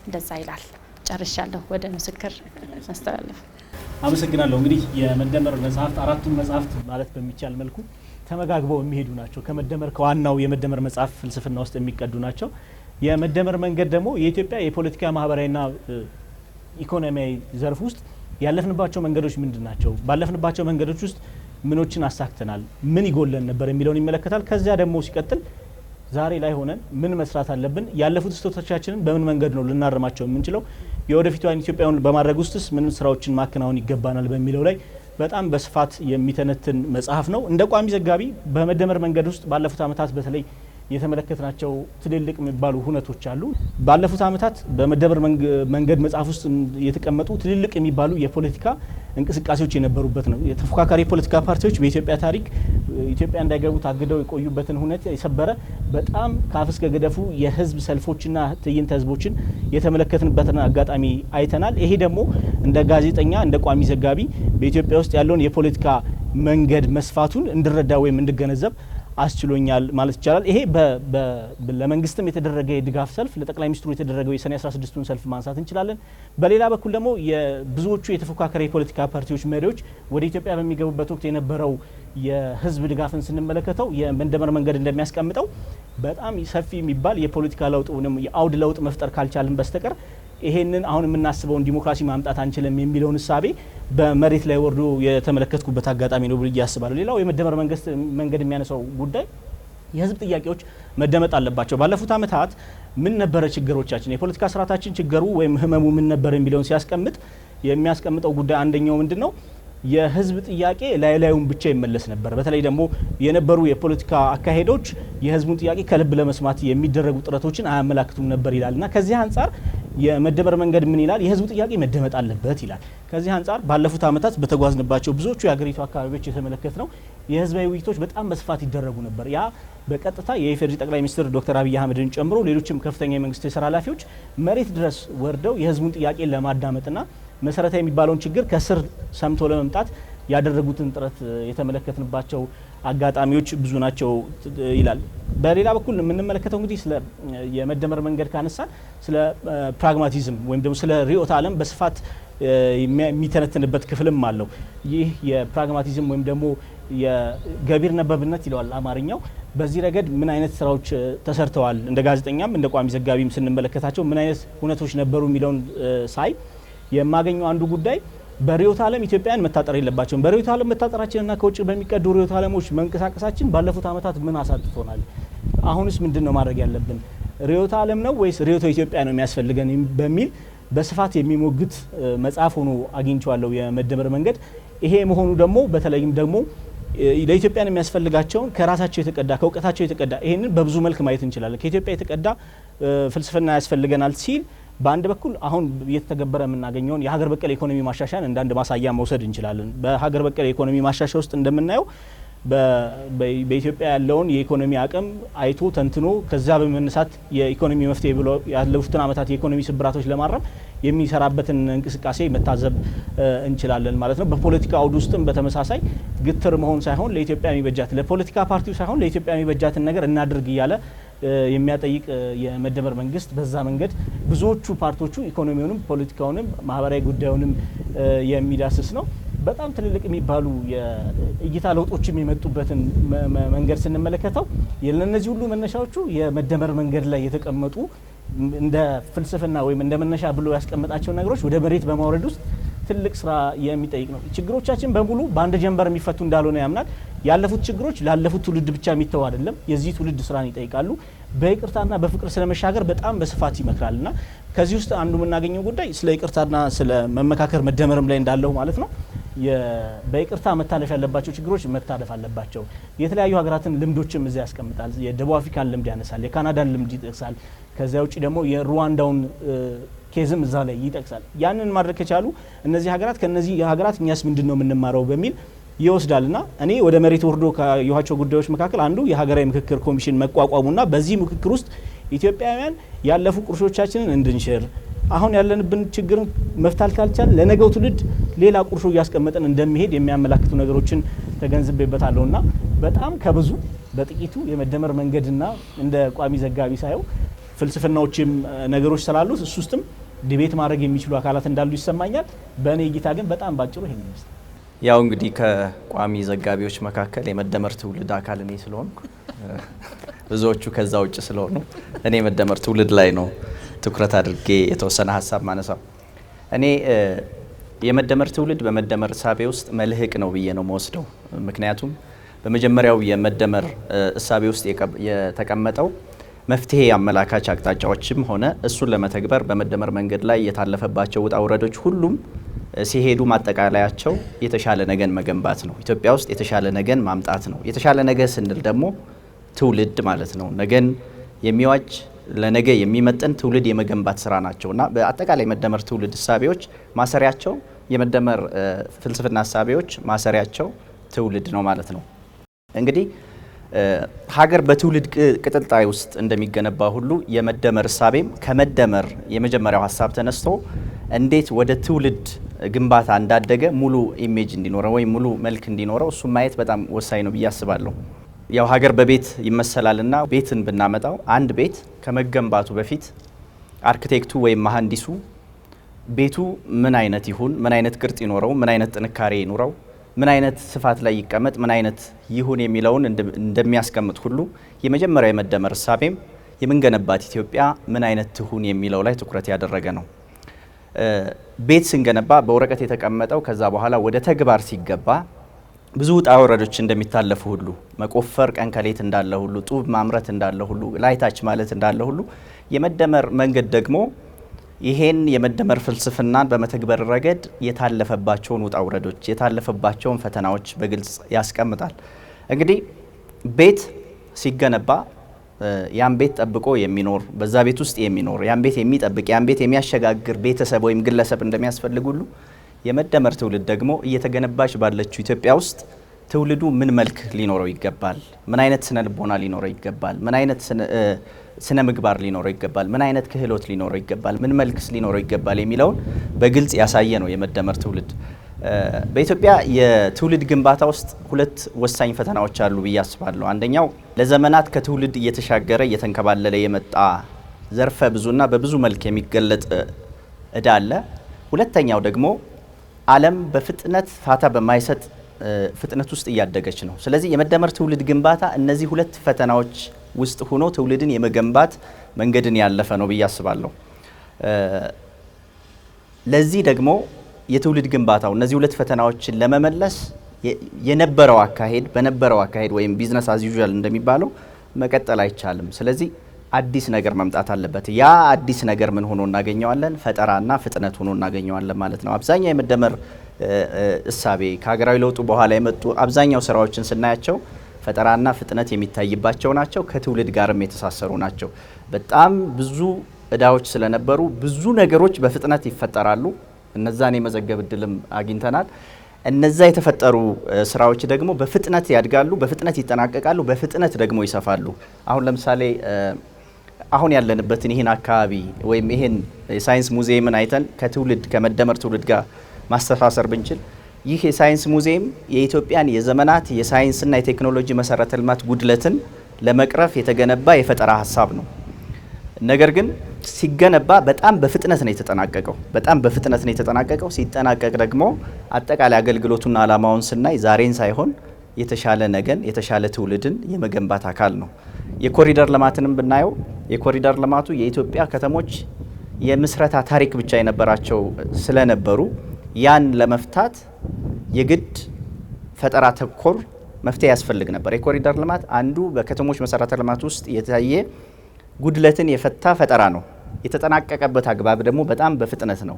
Speaker 4: እንደዛ ይላል። ጨርሻለሁ። ወደ ምስክር አስተላለፍ።
Speaker 1: አመሰግናለሁ። እንግዲህ የመደመር መጽሐፍት አራቱን መጽሐፍት ማለት በሚቻል መልኩ ተመጋግበው የሚሄዱ ናቸው። ከመደመር ከዋናው የመደመር መጽሐፍ ፍልስፍና ውስጥ የሚቀዱ ናቸው። የመደመር መንገድ ደግሞ የኢትዮጵያ የፖለቲካ ማህበራዊና ኢኮኖሚያዊ ዘርፍ ውስጥ ያለፍንባቸው መንገዶች ምንድን ናቸው? ባለፍንባቸው መንገዶች ውስጥ ምኖችን አሳክተናል? ምን ይጎለን ነበር የሚለውን ይመለከታል። ከዚያ ደግሞ ሲቀጥል ዛሬ ላይ ሆነን ምን መስራት አለብን? ያለፉት ስህተቶቻችንን በምን መንገድ ነው ልናርማቸው የምንችለው? የወደፊቷን ኢትዮጵያን በማድረግ ውስጥስ ምን ስራዎችን ማከናወን ይገባናል በሚለው ላይ በጣም በስፋት የሚተነትን መጽሐፍ ነው። እንደ ቋሚ ዘጋቢ በመደመር መንገድ ውስጥ ባለፉት ዓመታት በተለይ የተመለከትናቸው ትልልቅ የሚባሉ ሁነቶች አሉ። ባለፉት ዓመታት በመደመር መንገድ መጽሐፍ ውስጥ የተቀመጡ ትልልቅ የሚባሉ የፖለቲካ እንቅስቃሴዎች የነበሩበት ነው። የተፎካካሪ የፖለቲካ ፓርቲዎች በኢትዮጵያ ታሪክ ኢትዮጵያ እንዳይገቡ ታግደው የቆዩበትን ሁነት የሰበረ በጣም ከአፍ እስከ ገደፉ የህዝብ ሰልፎችና ትዕይንተ ህዝቦችን የተመለከትንበትን አጋጣሚ አይተናል። ይሄ ደግሞ እንደ ጋዜጠኛ እንደ ቋሚ ዘጋቢ በኢትዮጵያ ውስጥ ያለውን የፖለቲካ መንገድ መስፋቱን እንድረዳ ወይም እንድገነዘብ አስችሎኛል ማለት ይቻላል። ይሄ ለመንግስትም የተደረገ የድጋፍ ሰልፍ፣ ለጠቅላይ ሚኒስትሩ የተደረገው የሰኔ 16ቱን ሰልፍ ማንሳት እንችላለን። በሌላ በኩል ደግሞ የብዙዎቹ የተፎካካሪ የፖለቲካ ፓርቲዎች መሪዎች ወደ ኢትዮጵያ በሚገቡበት ወቅት የነበረው የህዝብ ድጋፍን ስንመለከተው የመደመር መንገድ እንደሚያስቀምጠው በጣም ሰፊ የሚባል የፖለቲካ ለውጥ ወይም የአውድ ለውጥ መፍጠር ካልቻልን በስተቀር ይሄንን አሁን የምናስበውን ዲሞክራሲ ማምጣት አንችልም የሚለውን እሳቤ በመሬት ላይ ወርዶ የተመለከትኩበት አጋጣሚ ነው ብዬ አስባለሁ። ሌላው የመደመር መንገድ የሚያነሳው ጉዳይ የህዝብ ጥያቄዎች መደመጥ አለባቸው። ባለፉት ዓመታት ምን ነበረ ችግሮቻችን፣ የፖለቲካ ስርዓታችን ችግሩ ወይም ህመሙ ምን ነበር የሚለውን ሲያስቀምጥ የሚያስቀምጠው ጉዳይ አንደኛው ምንድን ነው? የህዝብ ጥያቄ ላይ ላዩን ብቻ ይመለስ ነበር። በተለይ ደግሞ የነበሩ የፖለቲካ አካሄዶች የህዝቡን ጥያቄ ከልብ ለመስማት የሚደረጉ ጥረቶችን አያመላክቱም ነበር ይላል እና ከዚህ አንጻር የመደመር መንገድ ምን ይላል? የህዝቡ ጥያቄ መደመጥ አለበት ይላል። ከዚህ አንጻር ባለፉት ዓመታት በተጓዝንባቸው ብዙዎቹ የሀገሪቱ አካባቢዎች የተመለከት ነው የህዝባዊ ውይይቶች በጣም በስፋት ይደረጉ ነበር። ያ በቀጥታ የኢፌዴሪ ጠቅላይ ሚኒስትር ዶክተር አብይ አህመድን ጨምሮ ሌሎችም ከፍተኛ የመንግስት የስራ ኃላፊዎች መሬት ድረስ ወርደው የህዝቡን ጥያቄ ለማዳመጥና መሰረታዊ የሚባለውን ችግር ከስር ሰምቶ ለመምጣት ያደረጉትን ጥረት የተመለከትንባቸው አጋጣሚዎች ብዙ ናቸው ይላል። በሌላ በኩል የምንመለከተው እንግዲህ ስለ የመደመር መንገድ ካነሳን ስለ pragmatism ወይም ደግሞ ስለ ርዕዮተ ዓለም በስፋት የሚተነትንበት ክፍልም አለው። ይህ የ pragmatism ወይም ደግሞ የገቢር ነበብነት ይለዋል አማርኛው። በዚህ ረገድ ምን አይነት ስራዎች ተሰርተዋል፣ እንደ ጋዜጠኛም እንደ ቋሚ ዘጋቢም ስንመለከታቸው ምን አይነት ሁነቶች ነበሩ የሚለውን ሳይ የማገኘው አንዱ ጉዳይ በርዕዮተ ዓለም ኢትዮጵያውያን መታጠር የለባቸውም። በርዕዮተ ዓለም መታጠራችንና ከውጭ በሚቀዱ ርዕዮተ ዓለሞች መንቀሳቀሳችን ባለፉት ዓመታት ምን አሳጥቶናል? አሁንስ ምንድን ነው ማድረግ ያለብን? ርዕዮተ ዓለም ነው ወይስ ርዕዮተ ኢትዮጵያ ነው የሚያስፈልገን በሚል በስፋት የሚሞግት መጽሐፍ ሆኖ አግኝቼዋለሁ የመደመር መንገድ። ይሄ መሆኑ ደግሞ በተለይም ደግሞ ለኢትዮጵያን የሚያስፈልጋቸውን ከራሳቸው የተቀዳ፣ ከእውቀታቸው የተቀዳ፣ ይሄንን በብዙ መልክ ማየት እንችላለን። ከኢትዮጵያ የተቀዳ ፍልስፍና ያስፈልገናል ሲል በአንድ በኩል አሁን እየተተገበረ የምናገኘውን የሀገር በቀል ኢኮኖሚ ማሻሻያን እንደ አንድ ማሳያ መውሰድ እንችላለን። በሀገር በቀል ኢኮኖሚ ማሻሻያ ውስጥ እንደምናየው በኢትዮጵያ ያለውን የኢኮኖሚ አቅም አይቶ ተንትኖ ከዛ በመነሳት የኢኮኖሚ መፍትሄ ብሎ ያለፉትን ዓመታት የኢኮኖሚ ስብራቶች ለማረም የሚሰራበትን እንቅስቃሴ መታዘብ እንችላለን ማለት ነው። በፖለቲካ አውድ ውስጥም በተመሳሳይ ግትር መሆን ሳይሆን ለኢትዮጵያ የሚበጃት፣ ለፖለቲካ ፓርቲው ሳይሆን ለኢትዮጵያ የሚበጃትን ነገር እናድርግ እያለ የሚያጠይቅ የመደመር መንግስት በዛ መንገድ ብዙዎቹ part ኦቹ ኢኮኖሚውንም፣ ፖለቲካውንም፣ ማህበራዊ ጉዳዩንም የሚዳስስ ነው። በጣም ትልልቅ የሚባሉ የእይታ ለውጦችም የመጡበትን መንገድ ስንመለከተው ለነዚህ ሁሉ መነሻዎቹ የመደመር መንገድ ላይ የተቀመጡ እንደ ፍልስፍና ወይም እንደ መነሻ ብሎ ያስቀመጣቸው ነገሮች ወደ መሬት በማውረድ ውስጥ ትልቅ ስራ የሚጠይቅ ነው። ችግሮቻችን በሙሉ በአንድ ጀንበር የሚፈቱ እንዳልሆነ ያምናል። ያለፉት ችግሮች ላለፉት ትውልድ ብቻ የሚተው አይደለም፣ የዚህ ትውልድ ስራን ይጠይቃሉ። በይቅርታና በፍቅር ስለመሻገር በጣም በስፋት ይመክራልና ከዚህ ውስጥ አንዱ የምናገኘው ጉዳይ ስለ ይቅርታና ስለ መመካከር መደመርም ላይ እንዳለው ማለት ነው። በይቅርታ መታለፍ ያለባቸው ችግሮች መታለፍ አለባቸው። የተለያዩ ሀገራትን ልምዶችም እዚያ ያስቀምጣል። የደቡብ አፍሪካን ልምድ ያነሳል፣ የካናዳን ልምድ ይጠቅሳል። ከዚያ ውጭ ደግሞ የሩዋንዳውን case ም እዛ ላይ ይጠቅሳል። ያንን ማድረግ ከቻሉ እነዚህ ሀገራት ከነዚህ ሀገራት እኛስ ምንድን ነው የምንማረው በሚል ይወስዳልና እኔ ወደ መሬት ወርዶ ካየኋቸው ጉዳዮች መካከል አንዱ የሀገራዊ ምክክር ኮሚሽን መቋቋሙና በዚህ ምክክር ውስጥ ኢትዮጵያውያን ያለፉ ቁርሾቻችንን እንድንሽር፣ አሁን ያለንብን ችግርን መፍታት ካልቻልን ለነገው ትውልድ ሌላ ቁርሾ እያስቀመጥን እንደሚሄድ የሚያመላክቱ ነገሮችን ተገንዝቤበታለሁና በጣም ከብዙ በጥቂቱ የመደመር መንገድና እንደ ቋሚ ዘጋቢ ሳየው ፍልስፍናዎችም ነገሮች ስላሉት እሱ ውስጥም debate ማድረግ የሚችሉ አካላት እንዳሉ ይሰማኛል። በእኔ እይታ ግን በጣም ባጭሩ ይሄን ይመስላል።
Speaker 5: ያው እንግዲህ ከቋሚ ዘጋቢዎች መካከል የመደመር ትውልድ አካል እኔ ስለሆንኩ፣ ብዙዎቹ ከዛ ውጭ ስለሆኑ፣ እኔ የመደመር ትውልድ ላይ ነው ትኩረት አድርጌ የተወሰነ ሀሳብ ማነሳው። እኔ የመደመር ትውልድ በመደመር እሳቤ ውስጥ መልህቅ ነው ብዬ ነው መወስደው። ምክንያቱም በመጀመሪያው የመደመር እሳቤ ውስጥ የተቀመጠው መፍትሄ አመላካች አቅጣጫዎችም ሆነ እሱን ለመተግበር በመደመር መንገድ ላይ የታለፈባቸው ውጣ ውረዶች ሁሉም ሲሄዱ ማጠቃለያቸው የተሻለ ነገን መገንባት ነው። ኢትዮጵያ ውስጥ የተሻለ ነገን ማምጣት ነው። የተሻለ ነገ ስንል ደግሞ ትውልድ ማለት ነው። ነገን የሚዋጅ፣ ለነገ የሚመጥን ትውልድ የመገንባት ስራ ናቸው እና በአጠቃላይ የመደመር ትውልድ እሳቤዎች ማሰሪያቸው፣ የመደመር ፍልስፍና እሳቤዎች ማሰሪያቸው ትውልድ ነው ማለት ነው። እንግዲህ ሀገር በትውልድ ቅጥልጣይ ውስጥ እንደሚገነባ ሁሉ የመደመር እሳቤም ከመደመር የመጀመሪያው ሀሳብ ተነስቶ እንዴት ወደ ትውልድ ግንባታ እንዳደገ ሙሉ image እንዲኖረው ወይም ሙሉ መልክ እንዲኖረው እሱን ማየት በጣም ወሳኝ ነው ብዬ አስባለሁ። ያው ሀገር በቤት ይመሰላልና ቤትን ብናመጣው አንድ ቤት ከመገንባቱ በፊት አርክቴክቱ ወይም መሀንዲሱ ቤቱ ምን አይነት ይሁን፣ ምን አይነት ቅርጽ ይኖረው፣ ምን አይነት ጥንካሬ ይኑረው፣ ምን አይነት ስፋት ላይ ይቀመጥ፣ ምን አይነት ይሁን የሚለውን እንደሚያስቀምጥ ሁሉ የመጀመሪያው የመደመር እሳቤም የምንገነባት ኢትዮጵያ ምን አይነት ትሁን የሚለው ላይ ትኩረት ያደረገ ነው። ቤት ስንገነባ በወረቀት የተቀመጠው ከዛ በኋላ ወደ ተግባር ሲገባ ብዙ ውጣ ውረዶች እንደሚታለፉ ሁሉ፣ መቆፈር ቀን ከሌት እንዳለ ሁሉ፣ ጡብ ማምረት እንዳለ ሁሉ፣ ላይታች ማለት እንዳለ ሁሉ የመደመር መንገድ ደግሞ ይሄን የመደመር ፍልስፍናን በመተግበር ረገድ የታለፈባቸውን ውጣ ውረዶች፣ የታለፈባቸውን ፈተናዎች በግልጽ ያስቀምጣል። እንግዲህ ቤት ሲገነባ ያን ቤት ጠብቆ የሚኖር፣ በዛ ቤት ውስጥ የሚኖር፣ ያን ቤት የሚጠብቅ፣ ያን ቤት የሚያሸጋግር ቤተሰብ ወይም ግለሰብ እንደሚያስፈልግ ሁሉ የመደመር ትውልድ ደግሞ እየተገነባች ባለችው ኢትዮጵያ ውስጥ ትውልዱ ምን መልክ ሊኖረው ይገባል፣ ምን አይነት ስነ ልቦና ሊኖረው ይገባል፣ ምን አይነት ስነ ምግባር ሊኖረው ይገባል፣ ምን አይነት ክህሎት ሊኖረው ይገባል፣ ምን መልክስ ሊኖረው ይገባል የሚለውን በግልጽ ያሳየ ነው የመደመር ትውልድ። በኢትዮጵያ የትውልድ ግንባታ ውስጥ ሁለት ወሳኝ ፈተናዎች አሉ ብዬ አስባለሁ። አንደኛው ለዘመናት ከትውልድ እየተሻገረ እየተንከባለለ የመጣ ዘርፈ ብዙና በብዙ መልክ የሚገለጥ እዳ አለ። ሁለተኛው ደግሞ ዓለም በፍጥነት ፋታ በማይሰጥ ፍጥነት ውስጥ እያደገች ነው። ስለዚህ የመደመር ትውልድ ግንባታ እነዚህ ሁለት ፈተናዎች ውስጥ ሆኖ ትውልድን የመገንባት መንገድን ያለፈ ነው ብዬ አስባለሁ። ለዚህ ደግሞ የትውልድ ግንባታው እነዚህ ሁለት ፈተናዎችን ለመመለስ የነበረው አካሄድ በነበረው አካሄድ ወይም business as usual እንደሚባለው መቀጠል አይቻልም። ስለዚህ አዲስ ነገር መምጣት አለበት። ያ አዲስ ነገር ምን ሆኖ እናገኘዋለን? ፈጠራና ፍጥነት ሆኖ እናገኘዋለን ማለት ነው። አብዛኛው የመደመር እሳቤ ከሀገራዊ ለውጡ በኋላ የመጡ አብዛኛው ስራዎችን ስናያቸው ፈጠራና ፍጥነት የሚታይባቸው ናቸው። ከትውልድ ጋርም የተሳሰሩ ናቸው። በጣም ብዙ እዳዎች ስለነበሩ ብዙ ነገሮች በፍጥነት ይፈጠራሉ። እነዛን የመዘገብ እድልም አግኝተናል። እነዛ የተፈጠሩ ስራዎች ደግሞ በፍጥነት ያድጋሉ፣ በፍጥነት ይጠናቀቃሉ፣ በፍጥነት ደግሞ ይሰፋሉ። አሁን ለምሳሌ አሁን ያለንበትን ይህን አካባቢ ወይም ይህን የሳይንስ ሙዚየምን አይተን ከትውልድ ከመደመር ትውልድ ጋር ማስተሳሰር ብንችል ይህ የሳይንስ ሙዚየም የኢትዮጵያን የዘመናት የሳይንስና የቴክኖሎጂ መሰረተ ልማት ጉድለትን ለመቅረፍ የተገነባ የፈጠራ ሀሳብ ነው። ነገር ግን ሲገነባ በጣም በፍጥነት ነው የተጠናቀቀው። በጣም በፍጥነት ነው የተጠናቀቀው። ሲጠናቀቅ ደግሞ አጠቃላይ አገልግሎቱና ዓላማውን ስናይ ዛሬን ሳይሆን የተሻለ ነገን የተሻለ ትውልድን የመገንባት አካል ነው። የኮሪደር ልማትንም ብናየው የኮሪደር ልማቱ የኢትዮጵያ ከተሞች የምስረታ ታሪክ ብቻ የነበራቸው ስለነበሩ ያን ለመፍታት የግድ ፈጠራ ተኮር መፍትሄ ያስፈልግ ነበር። የኮሪደር ልማት አንዱ በከተሞች መሰረተ ልማት ውስጥ የታየ ጉድለትን የፈታ ፈጠራ ነው። የተጠናቀቀበት አግባብ ደግሞ በጣም በፍጥነት ነው።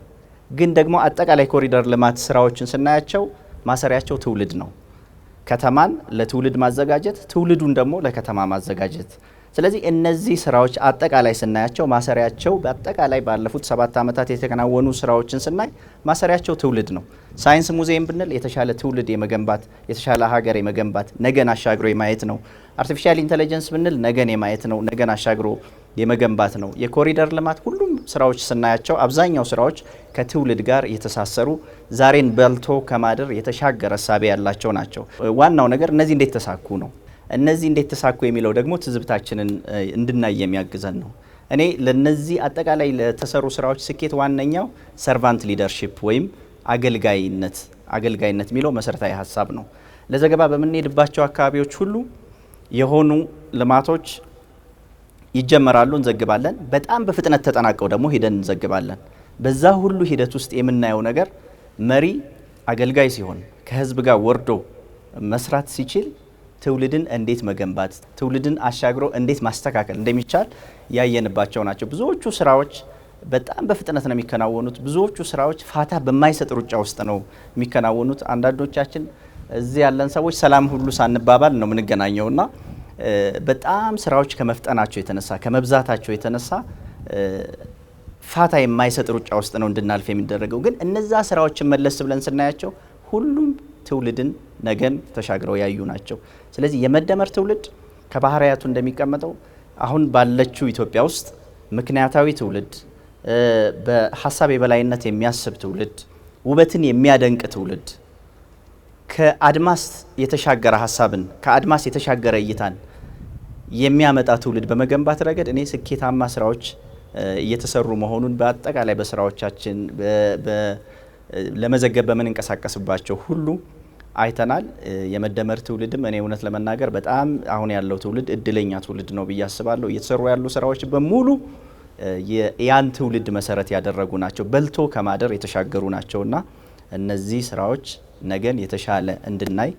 Speaker 5: ግን ደግሞ አጠቃላይ ኮሪደር ልማት ስራዎችን ስናያቸው ማሰሪያቸው ትውልድ ነው። ከተማን ለትውልድ ማዘጋጀት፣ ትውልዱን ደግሞ ለከተማ ማዘጋጀት። ስለዚህ እነዚህ ስራዎች አጠቃላይ ስናያቸው ማሰሪያቸው በአጠቃላይ ባለፉት 7 ዓመታት የተከናወኑ ስራዎችን ስናይ ማሰሪያቸው ትውልድ ነው። ሳይንስ ሙዚየም ብንል የተሻለ ትውልድ የመገንባት የተሻለ ሀገር የመገንባት ነገን አሻግሮ የማየት ነው። artificial intelligence ብንል ነገን የማየት ነው፣ ነገን አሻግሮ የመገንባት ነው። የኮሪደር ልማት ሁሉም ስራዎች ስናያቸው አብዛኛው ስራዎች ከትውልድ ጋር የተሳሰሩ ዛሬን በልቶ ከማደር የተሻገረ እሳቤ ያላቸው ናቸው። ዋናው ነገር እነዚህ እንዴት ተሳኩ ነው። እነዚህ እንዴት ተሳኩ የሚለው ደግሞ ትዝብታችንን እንድናይ የሚያግዘን ነው። እኔ ለነዚህ አጠቃላይ ለተሰሩ ስራዎች ስኬት ዋነኛው servant leadership ወይም አገልጋይነት የሚለው መሰረታዊ ሀሳብ ነው። ለዘገባ በምንሄድባቸው አካባቢዎች ሁሉ የሆኑ ልማቶች ይጀመራሉ፣ እንዘግባለን። በጣም በፍጥነት ተጠናቀው ደግሞ ሄደን እንዘግባለን። በዛ ሁሉ ሂደት ውስጥ የምናየው ነገር መሪ አገልጋይ ሲሆን ከህዝብ ጋር ወርዶ መስራት ሲችል ትውልድን እንዴት መገንባት ትውልድን አሻግሮ እንዴት ማስተካከል እንደሚቻል ያየንባቸው ናቸው። ብዙዎቹ ስራዎች በጣም በፍጥነት ነው የሚከናወኑት። ብዙዎቹ ስራዎች ፋታ በማይሰጥ ሩጫ ውስጥ ነው የሚከናወኑት። አንዳንዶቻችን እዚህ ያለን ሰዎች ሰላም ሁሉ ሳንባባል ነው የምንገናኘውና በጣም ስራዎች ከመፍጠናቸው የተነሳ ከመብዛታቸው የተነሳ ፋታ የማይሰጥ ሩጫ ውስጥ ነው እንድናልፍ የሚደረገው። ግን እነዛ ስራዎችን መለስ ብለን ስናያቸው ሁሉም ትውልድን ነገን ተሻግረው ያዩ ናቸው። ስለዚህ የመደመር ትውልድ ከባህሪያቱ እንደሚቀመጠው አሁን ባለችው ኢትዮጵያ ውስጥ ምክንያታዊ ትውልድ፣ በሀሳብ የበላይነት የሚያስብ ትውልድ፣ ውበትን የሚያደንቅ ትውልድ፣ ከአድማስ የተሻገረ ሀሳብን ከአድማስ የተሻገረ እይታን የሚያመጣ ትውልድ በመገንባት ረገድ እኔ ስኬታማ ስራዎች እየተሰሩ መሆኑን በአጠቃላይ በስራዎቻችን ለመዘገብ በምንንቀሳቀስባቸው ሁሉ አይተናል። የመደመር ትውልድም እኔ እውነት ለመናገር በጣም አሁን ያለው ትውልድ እድለኛ ትውልድ ነው ብዬ አስባለሁ። እየተሰሩ ያሉ ስራዎች በሙሉ ያን ትውልድ መሰረት ያደረጉ ናቸው፣ በልቶ ከማደር የተሻገሩ ናቸውና እነዚህ ስራዎች ነገን የተሻለ እንድናይ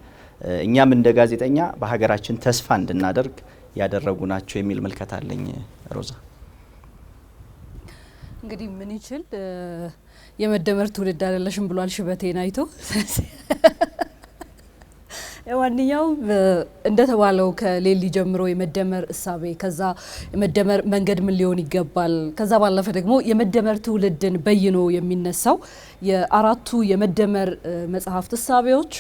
Speaker 5: እኛም እንደ ጋዜጠኛ በሀገራችን ተስፋ እንድናደርግ ያደረጉ ናቸው የሚል ምልከታ አለኝ። ሮዛ፣
Speaker 3: እንግዲህ ምን ይችል የመደመር ትውልድ አይደለሽም ብሏል ሽበቴን አይቶ። ለማንኛውም እንደተባለው ከሌሊ ጀምሮ የመደመር እሳቤ፣ ከዛ የመደመር መንገድ ምን ሊሆን ይገባል፣ ከዛ ባለፈ ደግሞ የመደመር ትውልድን በይኖ የሚነሳው የአራቱ የመደመር መጽሐፍት እሳቤዎች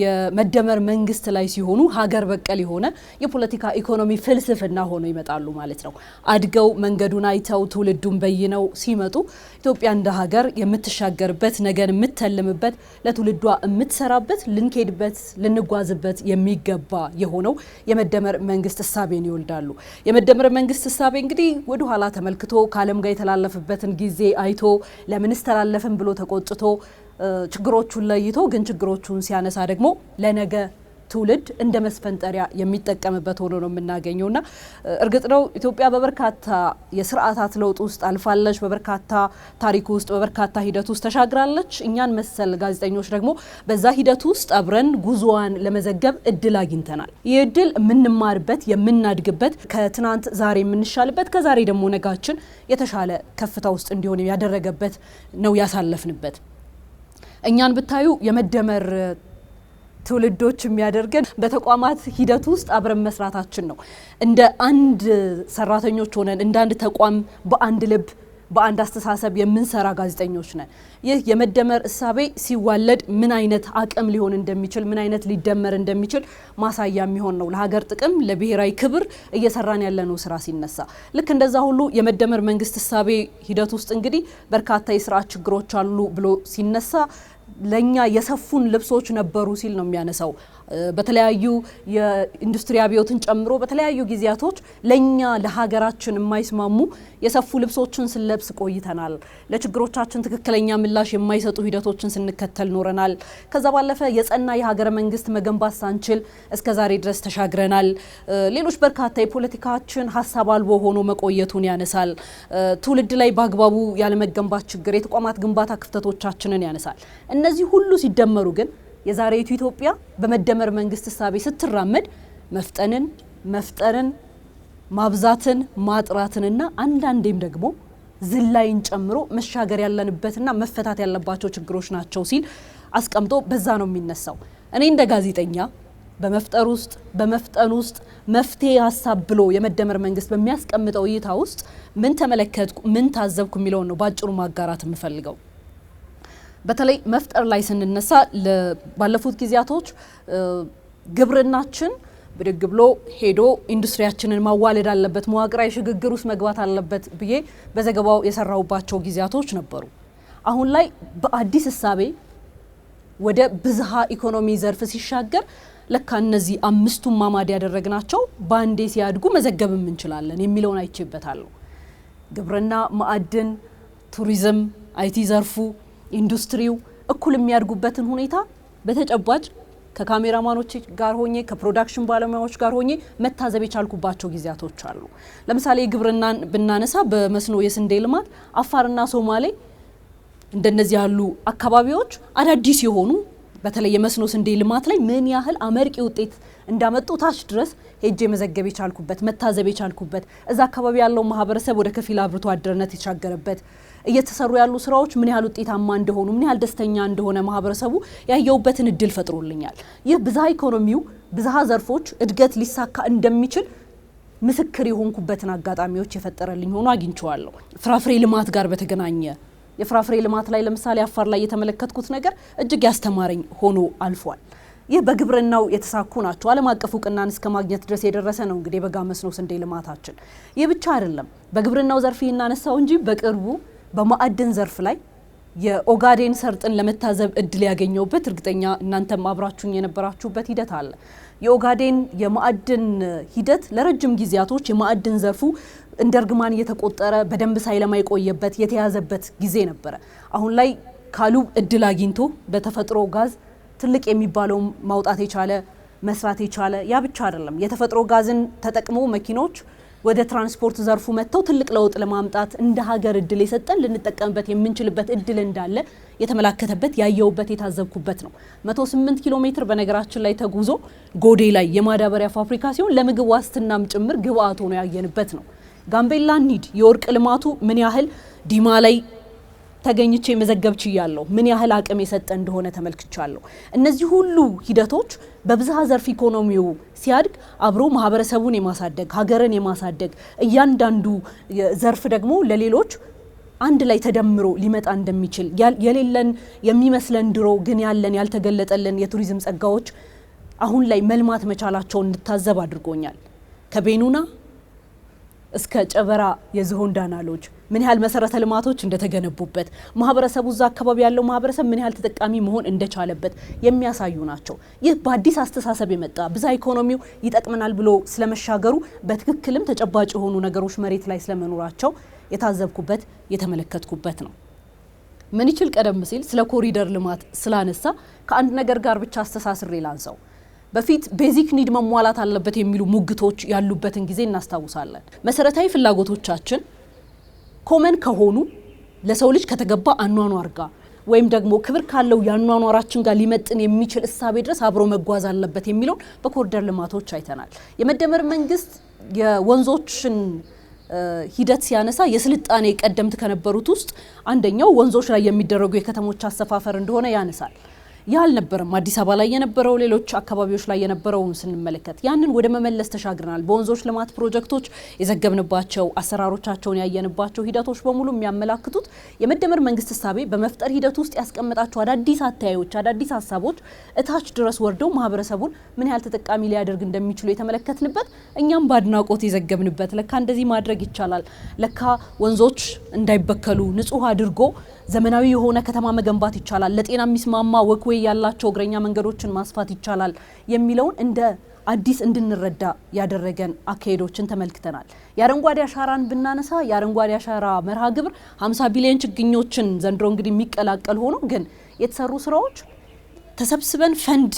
Speaker 3: የመደመር መንግስት ላይ ሲሆኑ ሀገር በቀል የሆነ የፖለቲካ ኢኮኖሚ ፍልስፍና ሆነው ይመጣሉ ማለት ነው። አድገው መንገዱን አይተው ትውልዱን በይነው ሲመጡ ኢትዮጵያ እንደ ሀገር የምትሻገርበት፣ ነገን የምትተልምበት፣ ለትውልዷ የምትሰራበት፣ ልንኬድበት ልንጓዝበት የሚገባ የሆነው የመደመር መንግስት እሳቤን ይወልዳሉ። የመደመር መንግስት እሳቤ እንግዲህ ወደ ኋላ ተመልክቶ ከዓለም ጋር የተላለፈበትን ጊዜ አይቶ ለምንስ ተላለፍን ብሎ ተቆጭቶ ችግሮቹን ለይቶ ግን ችግሮቹን ሲያነሳ ደግሞ ለነገ ትውልድ እንደ መስፈንጠሪያ የሚጠቀምበት ሆኖ ነው የምናገኘውና እርግጥ ነው ኢትዮጵያ በበርካታ የስርዓታት ለውጥ ውስጥ አልፋለች። በበርካታ ታሪክ ውስጥ በበርካታ ሂደት ውስጥ ተሻግራለች። እኛን መሰል ጋዜጠኞች ደግሞ በዛ ሂደት ውስጥ አብረን ጉዞዋን ለመዘገብ እድል አግኝተናል። ይህ እድል የምንማርበት፣ የምናድግበት፣ ከትናንት ዛሬ የምንሻልበት፣ ከዛሬ ደግሞ ነጋችን የተሻለ ከፍታ ውስጥ እንዲሆን ያደረገበት ነው ያሳለፍንበት። እኛን ብታዩ የመደመር ትውልዶች የሚያደርገን በተቋማት ሂደት ውስጥ አብረን መስራታችን ነው። እንደ አንድ ሰራተኞች ሆነን እንደ አንድ ተቋም በአንድ ልብ በአንድ አስተሳሰብ የምንሰራ ጋዜጠኞች ነን። ይህ የመደመር እሳቤ ሲዋለድ ምን አይነት አቅም ሊሆን እንደሚችል፣ ምን አይነት ሊደመር እንደሚችል ማሳያ የሚሆን ነው። ለሀገር ጥቅም ለብሔራዊ ክብር እየሰራን ያለነው ስራ ሲነሳ ልክ እንደዛ ሁሉ የመደመር መንግስት እሳቤ ሂደት ውስጥ እንግዲህ በርካታ የስርዓት ችግሮች አሉ ብሎ ሲነሳ ለኛ የሰፉን ልብሶች ነበሩ ሲል ነው የሚያነሳው። በተለያዩ የኢንዱስትሪ አብዮትን ጨምሮ በተለያዩ ጊዜያቶች ለኛ ለሀገራችን የማይስማሙ የሰፉ ልብሶችን ስንለብስ ቆይተናል። ለችግሮቻችን ትክክለኛ ምላሽ የማይሰጡ ሂደቶችን ስንከተል ኖረናል። ከዛ ባለፈ የጸና የሀገረ መንግስት መገንባት ሳንችል እስከ ዛሬ ድረስ ተሻግረናል። ሌሎች በርካታ የፖለቲካችን ሀሳብ አልቦ ሆኖ መቆየቱን ያነሳል። ትውልድ ላይ በአግባቡ ያለመገንባት ችግር፣ የተቋማት ግንባታ ክፍተቶቻችንን ያነሳል። እነዚህ ሁሉ ሲደመሩ ግን የዛሬይቱ ኢትዮጵያ በመደመር መንግስት እሳቤ ስትራመድ መፍጠንን፣ መፍጠርን፣ ማብዛትን፣ ማጥራትንና አንዳንዴም ደግሞ ዝላይን ጨምሮ መሻገር ያለንበትና መፈታት ያለባቸው ችግሮች ናቸው ሲል አስቀምጦ በዛ ነው የሚነሳው። እኔ እንደ ጋዜጠኛ በመፍጠር ውስጥ በመፍጠን ውስጥ መፍትሄ ሀሳብ ብሎ የመደመር መንግስት በሚያስቀምጠው እይታ ውስጥ ምን ተመለከትኩ፣ ምን ታዘብኩ የሚለውን ነው ባጭሩ ማጋራት የምፈልገው። በተለይ መፍጠር ላይ ስንነሳ ባለፉት ጊዜያቶች ግብርናችን ብድግ ብሎ ሄዶ ኢንዱስትሪያችንን ማዋለድ አለበት፣ መዋቅራዊ ሽግግር ውስጥ መግባት አለበት ብዬ በዘገባው የሰራሁባቸው ጊዜያቶች ነበሩ። አሁን ላይ በአዲስ እሳቤ ወደ ብዝሃ ኢኮኖሚ ዘርፍ ሲሻገር ለካ እነዚህ አምስቱን ማማድ ያደረግናቸው በአንዴ ሲያድጉ መዘገብም እንችላለን የሚለውን አይቼበታለሁ። ግብርና፣ ማዕድን፣ ቱሪዝም፣ IT ዘርፉ፣ ኢንዱስትሪው እኩል የሚያድጉበትን ሁኔታ በተጨባጭ ከካሜራማኖች ጋር ሆኜ ከ production ባለሙያዎች ጋር ሆኜ መታዘብ የቻልኩባቸው ጊዜያቶች አሉ። ለምሳሌ ግብርናን ብናነሳ በመስኖ የስንዴ ልማት አፋርና ሶማሌ እንደነዚህ ያሉ አካባቢዎች አዳዲስ የሆኑ በተለይ የመስኖ ስንዴ ልማት ላይ ምን ያህል አመርቂ ውጤት እንዳመጡ ታች ድረስ ሄጄ መዘገብ የቻልኩበት፣ መታዘብ የቻልኩበት፣ እዛ አካባቢ ያለው ማህበረሰብ ወደ ከፊል አርብቶ አደርነት የተሻገረበት፣ እየተሰሩ ያሉ ስራዎች ምን ያህል ውጤታማ እንደሆኑ፣ ምን ያህል ደስተኛ እንደሆነ ማህበረሰቡ ያየውበትን እድል ፈጥሮልኛል። ይህ ብዝሃ ኢኮኖሚው ብዝሃ ዘርፎች እድገት ሊሳካ እንደሚችል ምስክር የሆንኩበትን አጋጣሚዎች የፈጠረልኝ ሆኖ አግኝቼዋለሁ። ፍራፍሬ ልማት ጋር በተገናኘ የፍራፍሬ ልማት ላይ ለምሳሌ አፋር ላይ የተመለከትኩት ነገር እጅግ ያስተማረኝ ሆኖ አልፏል። ይህ በግብርናው የተሳኩ ናቸው። ዓለም አቀፍ እውቅናን እስከ ማግኘት ድረስ የደረሰ ነው እንግዲህ የበጋ መስኖ ስንዴ ልማታችን። ይህ ብቻ አይደለም። በግብርናው ዘርፍ እናነሳው እንጂ በቅርቡ በማዕድን ዘርፍ ላይ የኦጋዴን ሰርጥን ለመታዘብ እድል ያገኘውበት፣ እርግጠኛ እናንተም አብራችሁኝ የነበራችሁበት ሂደት አለ። የኦጋዴን የማዕድን ሂደት ለረጅም ጊዜያቶች የማዕድን ዘርፉ እንደ እርግማን እየተቆጠረ በደንብ ሳይለማ የቆየበት የተያዘበት ጊዜ ነበረ። አሁን ላይ ካሉብ እድል አግኝቶ በተፈጥሮ ጋዝ ትልቅ የሚባለው ማውጣት የቻለ፣ መስራት የቻለ፣ ያ ብቻ አይደለም። የተፈጥሮ ጋዝን ተጠቅሞ መኪኖች ወደ ትራንስፖርት ዘርፉ መጥተው ትልቅ ለውጥ ለማምጣት እንደ ሀገር እድል የሰጠን ልንጠቀምበት የምንችልበት እድል እንዳለ የተመላከተበት፣ ያየውበት፣ የታዘብኩበት ነው። 108 ኪሎ ሜትር በነገራችን ላይ ተጉዞ ጎዴ ላይ የማዳበሪያ ፋብሪካ ሲሆን ለምግብ ዋስትናም ጭምር ግብአት ሆኖ ያየንበት ነው። ጋምቤላ እንሂድ፣ የወርቅ ልማቱ ምን ያህል ዲማ ላይ ተገኝቼ መዘገብ ችያለሁ። ምን ያህል አቅም የሰጠ እንደሆነ ተመልክቻለሁ። እነዚህ ሁሉ ሂደቶች በብዝሃ ዘርፍ ኢኮኖሚው ሲያድግ አብሮ ማህበረሰቡን የማሳደግ፣ ሀገርን የማሳደግ፣ እያንዳንዱ ዘርፍ ደግሞ ለሌሎች አንድ ላይ ተደምሮ ሊመጣ እንደሚችል፣ የሌለን የሚመስለን ድሮ ግን ያለን ያልተገለጠልን የቱሪዝም ጸጋዎች አሁን ላይ መልማት መቻላቸውን እንድታዘብ አድርጎኛል። ከቤኑና እስከ ጨበራ የዝሆን ዳና ሎጅ ምን ያህል መሰረተ ልማቶች እንደተገነቡበት፣ ማህበረሰቡ እዛ አካባቢ ያለው ማህበረሰብ ምን ያህል ተጠቃሚ መሆን እንደቻለበት የሚያሳዩ ናቸው። ይህ በአዲስ አስተሳሰብ የመጣ ብዝሃ ኢኮኖሚው ይጠቅመናል ብሎ ስለመሻገሩ በትክክልም ተጨባጭ የሆኑ ነገሮች መሬት ላይ ስለመኖራቸው የታዘብኩበት፣ የተመለከትኩበት ነው። ምን ይችል ቀደም ሲል ስለ ኮሪደር ልማት ስላነሳ ከአንድ ነገር ጋር ብቻ አስተሳስሬ ላንሳው። በፊት basic need መሟላት አለበት የሚሉ ሙግቶች ያሉበትን ጊዜ እናስታውሳለን። መሰረታዊ ፍላጎቶቻችን common ከሆኑ፣ ለሰው ልጅ ከተገባ አኗኗር ጋር ወይም ደግሞ ክብር ካለው የአኗኗራችን ጋር ሊመጥን የሚችል እሳቤ ድረስ አብሮ መጓዝ አለበት የሚለውን በኮሪደር ልማቶች አይተናል። የመደመር መንግስት የወንዞችን ሂደት ሲያነሳ የስልጣኔ ቀደምት ከነበሩት ውስጥ አንደኛው ወንዞች ላይ የሚደረጉ የከተሞች አሰፋፈር እንደሆነ ያነሳል። ያ አልነበረም አዲስ አበባ ላይ የነበረው፣ ሌሎች አካባቢዎች ላይ የነበረውን ስንመለከት ያንን ወደ መመለስ ተሻግረናል። በወንዞች ልማት ፕሮጀክቶች የዘገብንባቸው፣ አሰራሮቻቸውን ያየንባቸው ሂደቶች በሙሉ የሚያመላክቱት የመደመር መንግስት እሳቤ በመፍጠር ሂደት ውስጥ ያስቀመጣቸው አዳዲስ አተያዮች፣ አዳዲስ ሀሳቦች እታች ድረስ ወርደው ማህበረሰቡን ምን ያህል ተጠቃሚ ሊያደርግ እንደሚችሉ የተመለከትንበት፣ እኛም በአድናቆት የዘገብንበት፣ ለካ እንደዚህ ማድረግ ይቻላል፣ ለካ ወንዞች እንዳይበከሉ ንጹህ አድርጎ ዘመናዊ የሆነ ከተማ መገንባት ይቻላል፣ ለጤና የሚስማማ walkway ያላቸው እግረኛ መንገዶችን ማስፋት ይቻላል የሚለውን እንደ አዲስ እንድንረዳ ያደረገን አካሄዶችን ተመልክተናል። የአረንጓዴ አሻራን ብናነሳ የአረንጓዴ አሻራ መርሃ ግብር 50 ቢሊዮን ችግኞችን ዘንድሮ እንግዲህ የሚቀላቀል ሆኖ ግን የተሰሩ ስራዎች ተሰብስበን ፈንድ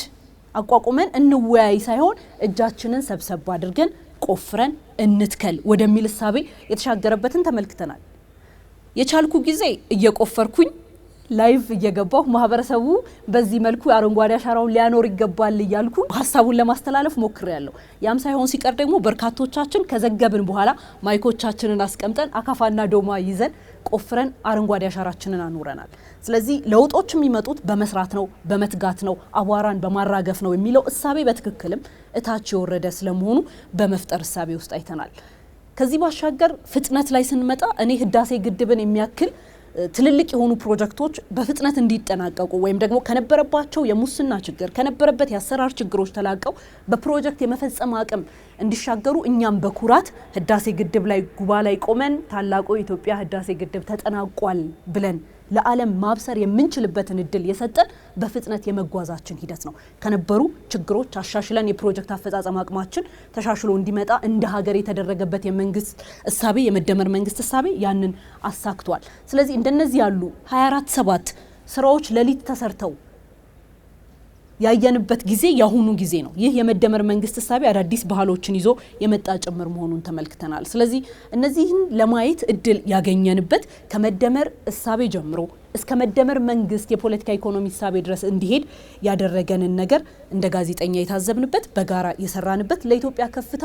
Speaker 3: አቋቁመን እንወያይ ሳይሆን እጃችንን ሰብሰብ አድርገን ቆፍረን እንትከል ወደሚል እሳቤ የተሻገረበትን ተመልክተናል። የቻልኩ ጊዜ እየቆፈርኩኝ live እየገባሁ ማህበረሰቡ በዚህ መልኩ አረንጓዴ አሻራውን ሊያኖር ይገባል እያልኩ ሀሳቡን ለማስተላለፍ ሞክሬያለሁ። ያም ሳይሆን ሲቀር ደግሞ በርካቶቻችን ከዘገብን በኋላ ማይኮቻችንን አስቀምጠን አካፋና ዶማ ይዘን ቆፍረን አረንጓዴ አሻራችንን አኑረናል። ስለዚህ ለውጦች የሚመጡት በመስራት ነው፣ በመትጋት ነው፣ አቧራን በማራገፍ ነው የሚለው እሳቤ በትክክልም እታች የወረደ ስለመሆኑ በመፍጠር እሳቤ ውስጥ አይተናል። ከዚህ ባሻገር ፍጥነት ላይ ስንመጣ እኔ ህዳሴ ግድብን የሚያክል ትልልቅ የሆኑ ፕሮጀክቶች በፍጥነት እንዲጠናቀቁ ወይም ደግሞ ከነበረባቸው የሙስና ችግር፣ ከነበረበት የአሰራር ችግሮች ተላቀው በፕሮጀክት የመፈጸም አቅም እንዲሻገሩ እኛም በኩራት ህዳሴ ግድብ ላይ ጉባ ላይ ቆመን ታላቁ የኢትዮጵያ ህዳሴ ግድብ ተጠናቋል ብለን ለዓለም ማብሰር የምንችልበትን እድል የሰጠን በፍጥነት የመጓዛችን ሂደት ነው። ከነበሩ ችግሮች አሻሽለን የፕሮጀክት አፈጻጸም አቅማችን ተሻሽሎ እንዲመጣ እንደ ሀገር የተደረገበት የመንግስት እሳቤ፣ የመደመር መንግስት እሳቤ ያንን አሳክቷል። ስለዚህ እንደነዚህ ያሉ 24/7 ስራዎች ሌሊት ተሰርተው ያየንበት ጊዜ የአሁኑ ጊዜ ነው። ይህ የመደመር መንግስት እሳቤ አዳዲስ ባህሎችን ይዞ የመጣ ጭምር መሆኑን ተመልክተናል። ስለዚህ እነዚህን ለማየት እድል ያገኘንበት ከመደመር እሳቤ ጀምሮ እስከ መደመር መንግስት የፖለቲካ ኢኮኖሚ እሳቤ ድረስ እንዲሄድ ያደረገንን ነገር እንደ ጋዜጠኛ የታዘብንበት፣ በጋራ የሰራንበት፣ ለኢትዮጵያ ከፍታ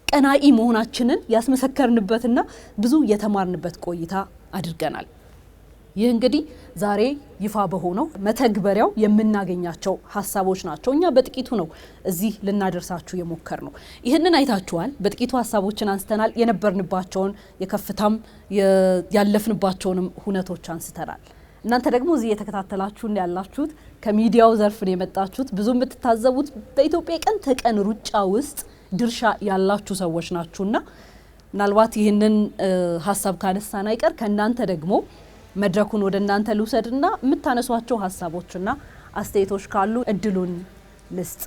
Speaker 3: ቀናኢ መሆናችንን ያስመሰከርንበትና ብዙ የተማርንበት ቆይታ አድርገናል። ይህ እንግዲህ ዛሬ ይፋ በሆነው መተግበሪያው የምናገኛቸው ሀሳቦች ናቸው። እኛ በጥቂቱ ነው እዚህ ልናደርሳችሁ የሞከርነው። ይህንን አይታችኋል። በጥቂቱ ሀሳቦችን አንስተናል። የነበርንባቸውን የከፍታም ያለፍንባቸውንም ሁነቶች አንስተናል። እናንተ ደግሞ እዚህ እየተከታተላችሁን ያላችሁት ከሚዲያው ዘርፍ ነው የመጣችሁት። ብዙ የምትታዘቡት በኢትዮጵያ የቀን ተቀን ሩጫ ውስጥ ድርሻ ያላችሁ ሰዎች ናችሁና ምናልባት ይህንን ሀሳብ ካነሳን አይቀር ከእናንተ ደግሞ መድረኩን ወደ እናንተ ልውሰድና የምታነሷቸው ሀሳቦችና አስተያየቶች ካሉ እድሉን ልስጥ።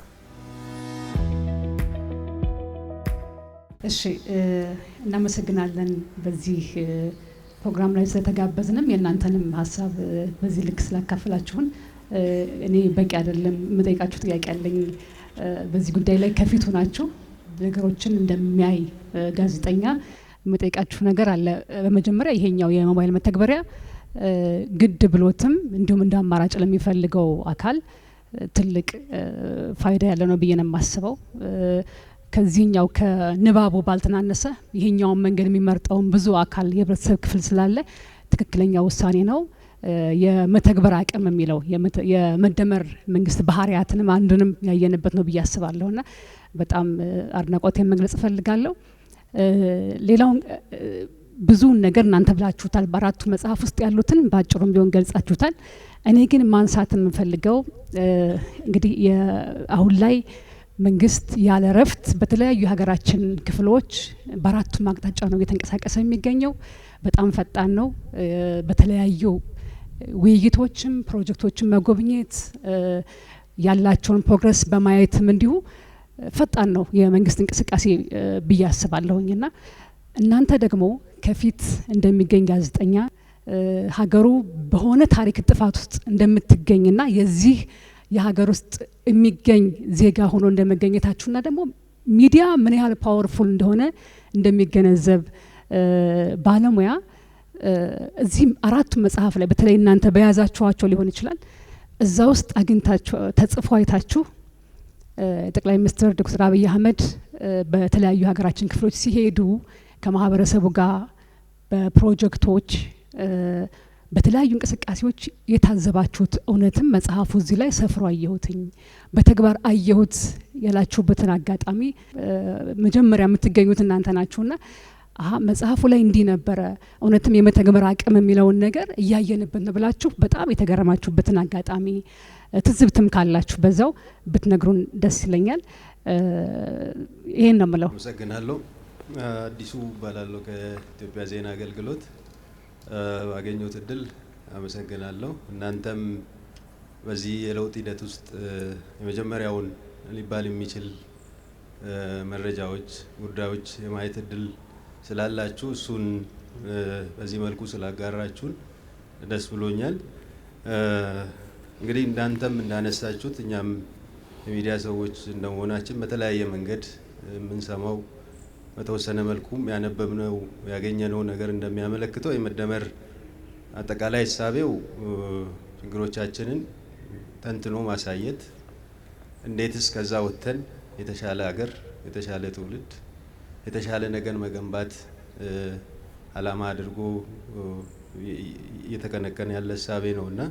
Speaker 2: እሺ፣ እናመሰግናለን በዚህ ፕሮግራም ላይ ስለተጋበዝንም የእናንተንም ሀሳብ በዚህ ልክ ስላካፈላችሁን። እኔ በቂ አይደለም፣ የምጠይቃችሁ ጥያቄ አለኝ። በዚህ ጉዳይ ላይ ከፊቱ ናችሁ፣ ነገሮችን እንደሚያይ ጋዜጠኛ የምጠይቃችሁ ነገር አለ። በመጀመሪያ ይሄኛው የሞባይል መተግበሪያ ግድ ብሎትም እንዲሁም እንደ አማራጭ ለሚፈልገው አካል ትልቅ ፋይዳ ያለው ነው ብዬ ነው የማስበው። ከዚህኛው ከንባቡ ባልተናነሰ ይሄኛውን መንገድ የሚመርጠውን ብዙ አካል የህብረተሰብ ክፍል ስላለ ትክክለኛ ውሳኔ ነው። የመተግበር አቅም የሚለው የመደመር መንግስት ባህሪያትንም አንዱንም ያየንበት ነው ብዬ አስባለሁ እና በጣም አድናቆቴን መግለጽ እፈልጋለሁ። ሌላውን ብዙውን ነገር እናንተ ብላችሁታል። በአራቱ መጽሐፍ ውስጥ ያሉትን በአጭሩም ቢሆን ገልጻችሁታል። እኔ ግን ማንሳት የምፈልገው እንግዲህ አሁን ላይ መንግስት ያለ እረፍት በተለያዩ የሀገራችን ክፍሎች በአራቱም አቅጣጫ ነው እየተንቀሳቀሰ የሚገኘው። በጣም ፈጣን ነው። በተለያዩ ውይይቶችም ፕሮጀክቶችን መጎብኘት፣ ያላቸውን progress በማየትም እንዲሁ ፈጣን ነው የመንግስት እንቅስቃሴ ብዬ አስባለሁኝ። እና እናንተ ደግሞ ከፊት እንደሚገኝ ጋዜጠኛ፣ ሀገሩ በሆነ ታሪክ ጥፋት ውስጥ እንደምትገኝና የዚህ የሀገር ውስጥ የሚገኝ ዜጋ ሆኖ እንደመገኘታችሁና ደግሞ ሚዲያ ምን ያህል powerful እንደሆነ እንደሚገነዘብ ባለሙያ፣ እዚህም አራቱ መጽሐፍ ላይ በተለይ እናንተ በያዛችኋቸው ሊሆን ይችላል፣ እዛ ውስጥ አግኝታችሁ፣ ተጽፎ አይታችሁ፣ ጠቅላይ ሚኒስትር ዶክተር አብይ አህመድ በተለያዩ ሀገራችን ክፍሎች ሲሄዱ ከማህበረሰቡ ጋር በፕሮጀክቶች፣ በተለያዩ እንቅስቃሴዎች የታዘባችሁት፣ እውነትም መጽሐፉ እዚህ ላይ ሰፍሮ አየሁትኝ፣ በተግባር አየሁት ያላችሁበትን አጋጣሚ፣ መጀመሪያ የምትገኙት እናንተ ናችሁና፣ አሀ መጽሐፉ ላይ እንዲህ ነበረ፣ እውነትም የመተግበር አቅም የሚለውን ነገር እያየንበት ነው ብላችሁ በጣም የተገረማችሁበትን አጋጣሚ፣ ትዝብትም ካላችሁ በዛው ብትነግሩን ደስ ይለኛል። ይሄን ነው የምለው።
Speaker 6: አመሰግናለሁ። አዲሱ እባላለሁ ከኢትዮጵያ ዜና አገልግሎት። ባገኘሁት እድል አመሰግናለሁ። እናንተም በዚህ የለውጥ ሂደት ውስጥ የመጀመሪያውን ሊባል የሚችል መረጃዎች፣ ጉዳዮች የማየት እድል ስላላችሁ እሱን በዚህ መልኩ ስላጋራችሁን ደስ ብሎኛል። እንግዲህ እንዳንተም እንዳነሳችሁት እኛም የሚዲያ ሰዎች እንደመሆናችን በተለያየ መንገድ የምንሰማው፣ በተወሰነ መልኩም ያነበብነው፣ ያገኘነው ነገር እንደሚያመለክተው የመደመር አጠቃላይ እሳቤው ችግሮቻችንን ተንትኖ ማሳየት፣ እንዴትስ ከዛ ወጥተን የተሻለ ሀገር፣ የተሻለ ትውልድ፣ የተሻለ ነገን መገንባት አላማ አድርጎ እየተቀነቀነ ያለ እሳቤ ነው። እና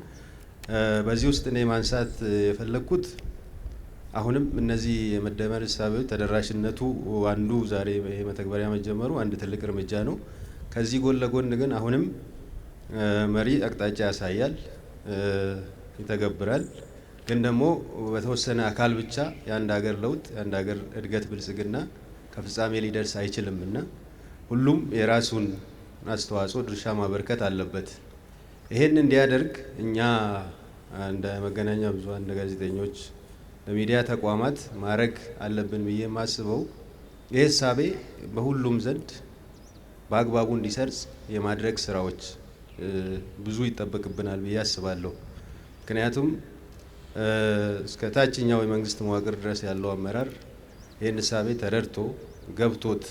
Speaker 6: በዚህ ውስጥ እኔ ማንሳት የፈለግኩት አሁንም እነዚህ የመደመር እሳቤዎች ተደራሽነቱ አንዱ ዛሬ ይሄ መተግበሪያ መጀመሩ አንድ ትልቅ እርምጃ ነው። ከዚህ ጎን ለጎን ግን አሁንም መሪ አቅጣጫ ያሳያል፣ ይተገብራል። ግን ደግሞ በተወሰነ አካል ብቻ የአንድ ሀገር ለውጥ፣ የአንድ ሀገር እድገት፣ ብልጽግና ከፍጻሜ ሊደርስ አይችልም እና ሁሉም የራሱን አስተዋጽኦ ድርሻ ማበርከት አለበት። ይሄን እንዲያደርግ እኛ እንደ መገናኛ ብዙኃን፣ እንደ ጋዜጠኞች፣ ለሚዲያ ተቋማት ማድረግ አለብን ብዬ የማስበው ይህ እሳቤ በሁሉም ዘንድ በአግባቡ እንዲሰርጽ የማድረግ ስራዎች ብዙ ይጠበቅብናል ብዬ አስባለሁ። ምክንያቱም እስከ ታችኛው የመንግስት መዋቅር ድረስ ያለው አመራር ይህን እሳቤ ተረድቶ ገብቶት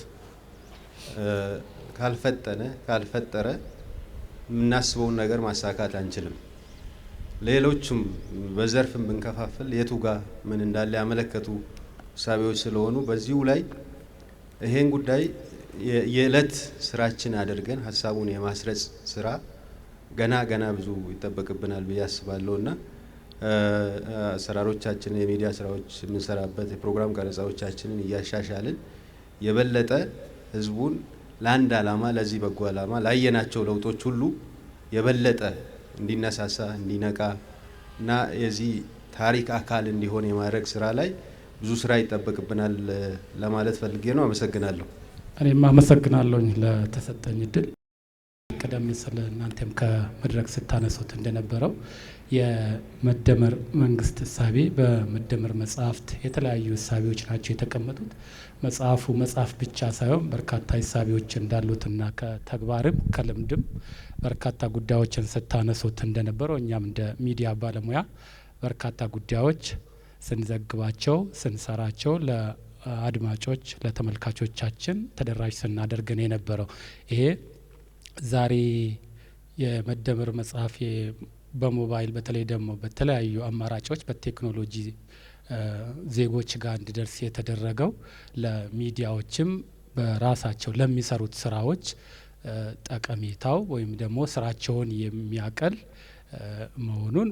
Speaker 6: ካልፈጠነ፣ ካልፈጠረ የምናስበውን ነገር ማሳካት አንችልም። ሌሎቹም በዘርፍም ብንከፋፍል የቱ ጋር ምን እንዳለ ያመለከቱ እሳቤዎች ስለሆኑ በዚሁ ላይ ይሄን ጉዳይ የእለት ስራችን አድርገን ሀሳቡን የማስረጽ ስራ ገና ገና ብዙ ይጠበቅብናል ብዬ አስባለሁ። እና አሰራሮቻችንን፣ የሚዲያ ስራዎች የምንሰራበት የፕሮግራም ቀረጻዎቻችንን እያሻሻልን የበለጠ ህዝቡን ለአንድ አላማ፣ ለዚህ በጎ አላማ፣ ላየናቸው ለውጦች ሁሉ የበለጠ እንዲነሳሳ፣ እንዲነቃ እና የዚህ ታሪክ አካል እንዲሆን የማድረግ ስራ ላይ ብዙ ስራ ይጠበቅብናል ለማለት ፈልጌ ነው። አመሰግናለሁ።
Speaker 7: እኔም አመሰግናለሁኝ ለተሰጠኝ እድል። ቀደም ሲል እናንተም ከመድረክ ስታነሱት እንደነበረው የመደመር መንግስት እሳቤ በመደመር መጽሐፍት የተለያዩ እሳቤዎች ናቸው የተቀመጡት። መጽሐፉ መጽሐፍ ብቻ ሳይሆን በርካታ እሳቤዎች እንዳሉትና ከተግባርም ከልምድም በርካታ ጉዳዮችን ስታነሱት እንደነበረው እኛም እንደ ሚዲያ ባለሙያ በርካታ ጉዳዮች ስንዘግባቸው፣ ስንሰራቸው፣ ለአድማጮች ለተመልካቾቻችን ተደራሽ ስናደርግ ነው የነበረው። ይሄ ዛሬ የመደመር መጽሐፍ በሞባይል፣ በተለይ ደግሞ በተለያዩ አማራጮች በቴክኖሎጂ ዜጎች ጋር እንዲደርስ የተደረገው ለሚዲያዎችም በራሳቸው ለሚሰሩት ስራዎች ጠቀሜታው ወይም ደግሞ ስራቸውን የሚያቀል መሆኑን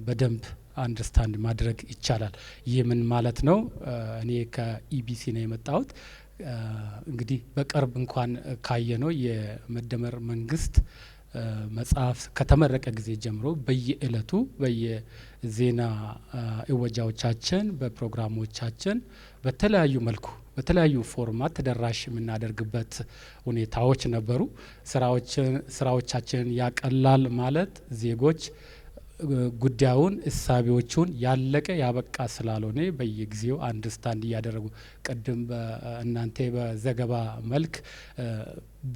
Speaker 7: በደንብ understand ማድረግ ይቻላል። ይህ ምን ማለት ነው? እኔ ከኢቢሲ ነው የመጣሁት። እንግዲህ በቅርብ እንኳን ካየነው የመደመር መንግስት መጽሐፍ ከተመረቀ ጊዜ ጀምሮ በየእለቱ በየዜና እወጃዎቻችን፣ በፕሮግራሞቻችን በተለያዩ መልኩ በተለያዩ format ተደራሽ የምናደርግበት ሁኔታዎች ነበሩ። ስራዎቻችንን ያቀላል ማለት ዜጎች ጉዳዩን እሳቤዎቹን ያለቀ ያበቃ ስላልሆነ በየጊዜው understand እያደረጉ፣ ቅድም እናንተ በዘገባ መልክ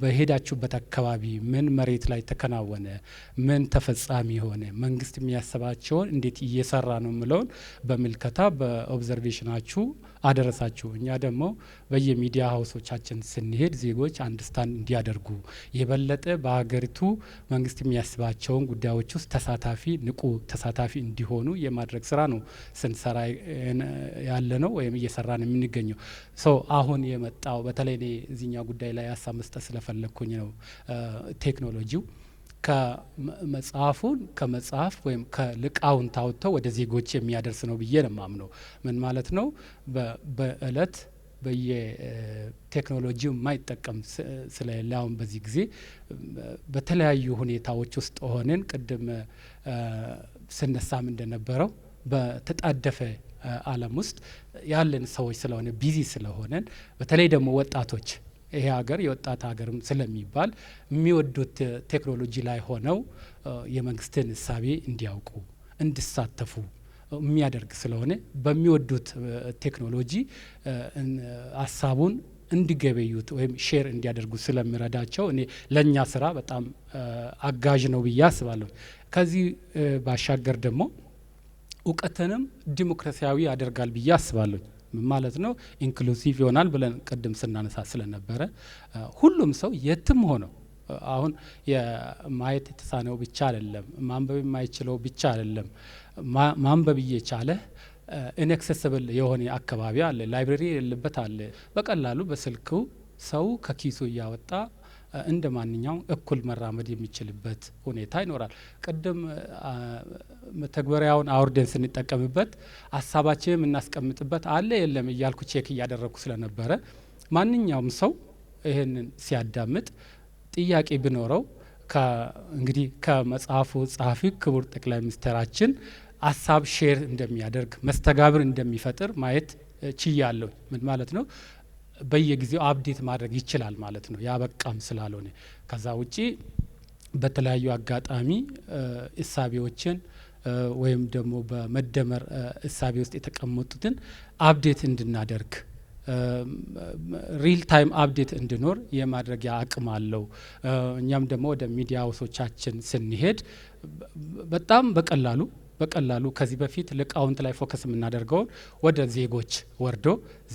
Speaker 7: በሄዳችሁበት አካባቢ ምን መሬት ላይ ተከናወነ፣ ምን ተፈጻሚ ሆነ፣ መንግስት የሚያስባቸውን እንዴት እየሰራ ነው የምለውን በምልከታ በ observation ኣችሁ አደረሳችሁ። እኛ ደግሞ በየሚዲያ house ኦቻችን ስንሄድ ዜጎች understand እንዲያደርጉ፣ የበለጠ በሀገሪቱ መንግስት የሚያስባቸውን ጉዳዮች ውስጥ ተሳታፊ፣ ንቁ ተሳታፊ እንዲሆኑ የማድረግ ስራ ነው ስንሰራ ያለ ነው ወይም እየሰራን የምንገኘው። So አሁን የመጣው በተለይ እኔ እዚህኛው ጉዳይ ላይ ሀሳብ መስጠት ስለፈለግኩኝ ነው። ቴክኖሎጂው ከመጽሐፉን ከመጽሐፍ ወይም ከሊቃውንት አውጥተው ወደ ዜጎች የሚያደርስ ነው ብዬ ነው የማምነው። ምን ማለት ነው? በእለት በየቴክኖሎጂው የማይጠቀም ስለሌለ አሁን በዚህ ጊዜ በተለያዩ ሁኔታዎች ውስጥ ሆነን ቅድም ስነሳም እንደነበረው በተጣደፈ ዓለም ውስጥ ያለን ሰዎች ስለሆነ፣ busy ስለሆነን፣ በተለይ ደግሞ ወጣቶች፣ ይሄ ሀገር የወጣት ሀገርም ስለሚባል የሚወዱት ቴክኖሎጂ ላይ ሆነው የመንግስትን እሳቤ እንዲያውቁ፣ እንዲሳተፉ የሚያደርግ ስለሆነ በሚወዱት ቴክኖሎጂ ሀሳቡን እንዲገበዩት ወይም share እንዲያደርጉ ስለሚረዳቸው እኔ ለእኛ ስራ በጣም አጋዥ ነው ብዬ አስባለሁ። ከዚህ ባሻገር ደግሞ እውቀትንም ዲሞክራሲያዊ ያደርጋል ብዬ አስባለሁ። ምን ማለት ነው? Inclusive ይሆናል ብለን ቅድም ስናነሳ ስለነበረ ሁሉም ሰው የትም ሆነው፣ አሁን የማየት የተሳነው ብቻ አይደለም፣ ማንበብ የማይችለው ብቻ አይደለም። ማንበብ እየቻለ inaccessible የሆነ አካባቢ አለ፣ library የሌለበት አለ። በቀላሉ በስልኩ ሰው ከኪሱ እያወጣ እንደ ማንኛውም እኩል መራመድ የሚችልበት ሁኔታ ይኖራል። ቅድም መተግበሪያውን አውርደን ስንጠቀምበት ሀሳባችንን የምናስቀምጥበት አለ የለም እያልኩ check እያደረግኩ ስለነበረ፣ ማንኛውም ሰው ይህንን ሲያዳምጥ ጥያቄ ቢኖረው እንግዲህ ከመጽሐፉ ጸሐፊ ክቡር ጠቅላይ ሚኒስትራችን ሀሳብ share እንደሚያደርግ፣ መስተጋብር እንደሚፈጥር ማየት ችያለሁ። ምን ማለት ነው? በየጊዜው update ማድረግ ይችላል ማለት ነው። ያበቃም ስላልሆነ ከዛ ውጪ በተለያዩ አጋጣሚ እሳቤዎችን ወይም ደግሞ በመደመር እሳቤ ውስጥ የተቀመጡትን update እንድናደርግ፣ real time update እንዲኖር የማድረጊያ አቅም አለው። እኛም ደግሞ ወደ ሚዲያ house ኦቻችን ስንሄድ በጣም በቀላሉ ከዚህ በፊት ሊቃውንት ላይ focus የምናደርገውን ወደ ዜጎች ወርዶ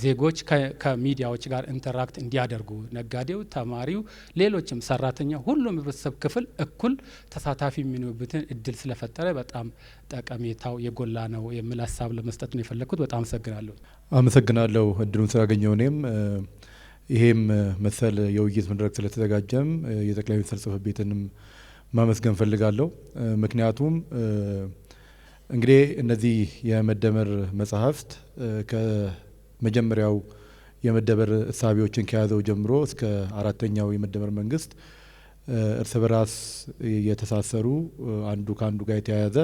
Speaker 7: ዜጎች ከሚዲያዎች ጋር interact እንዲያደርጉ፣ ነጋዴው፣ ተማሪው፣ ሌሎችም ሰራተኛ፣ ሁሉም ህብረተሰብ ክፍል እኩል ተሳታፊ የሚሆኑበትን እድል ስለፈጠረ በጣም ጠቀሜታው የጎላ ነው የሚል ሀሳብ ለመስጠት ነው የፈለግኩት። በጣም አመሰግናለሁ።
Speaker 8: አመሰግናለሁ እድሉን ስላገኘው። እኔም ይሄም መሰል የውይይት መድረክ ስለተዘጋጀም የጠቅላይ ሚኒስትር ጽህፈት ቤትንም ማመስገን ፈልጋለሁ። ምክንያቱም እንግዲህ እነዚህ የመደመር መጽሐፍት ከመጀመሪያው የመደመር እሳቤዎችን ከያዘው ጀምሮ እስከ አራተኛው የመደመር መንግስት እርስ በራስ የተሳሰሩ፣ አንዱ ከአንዱ ጋር የተያያዘ፣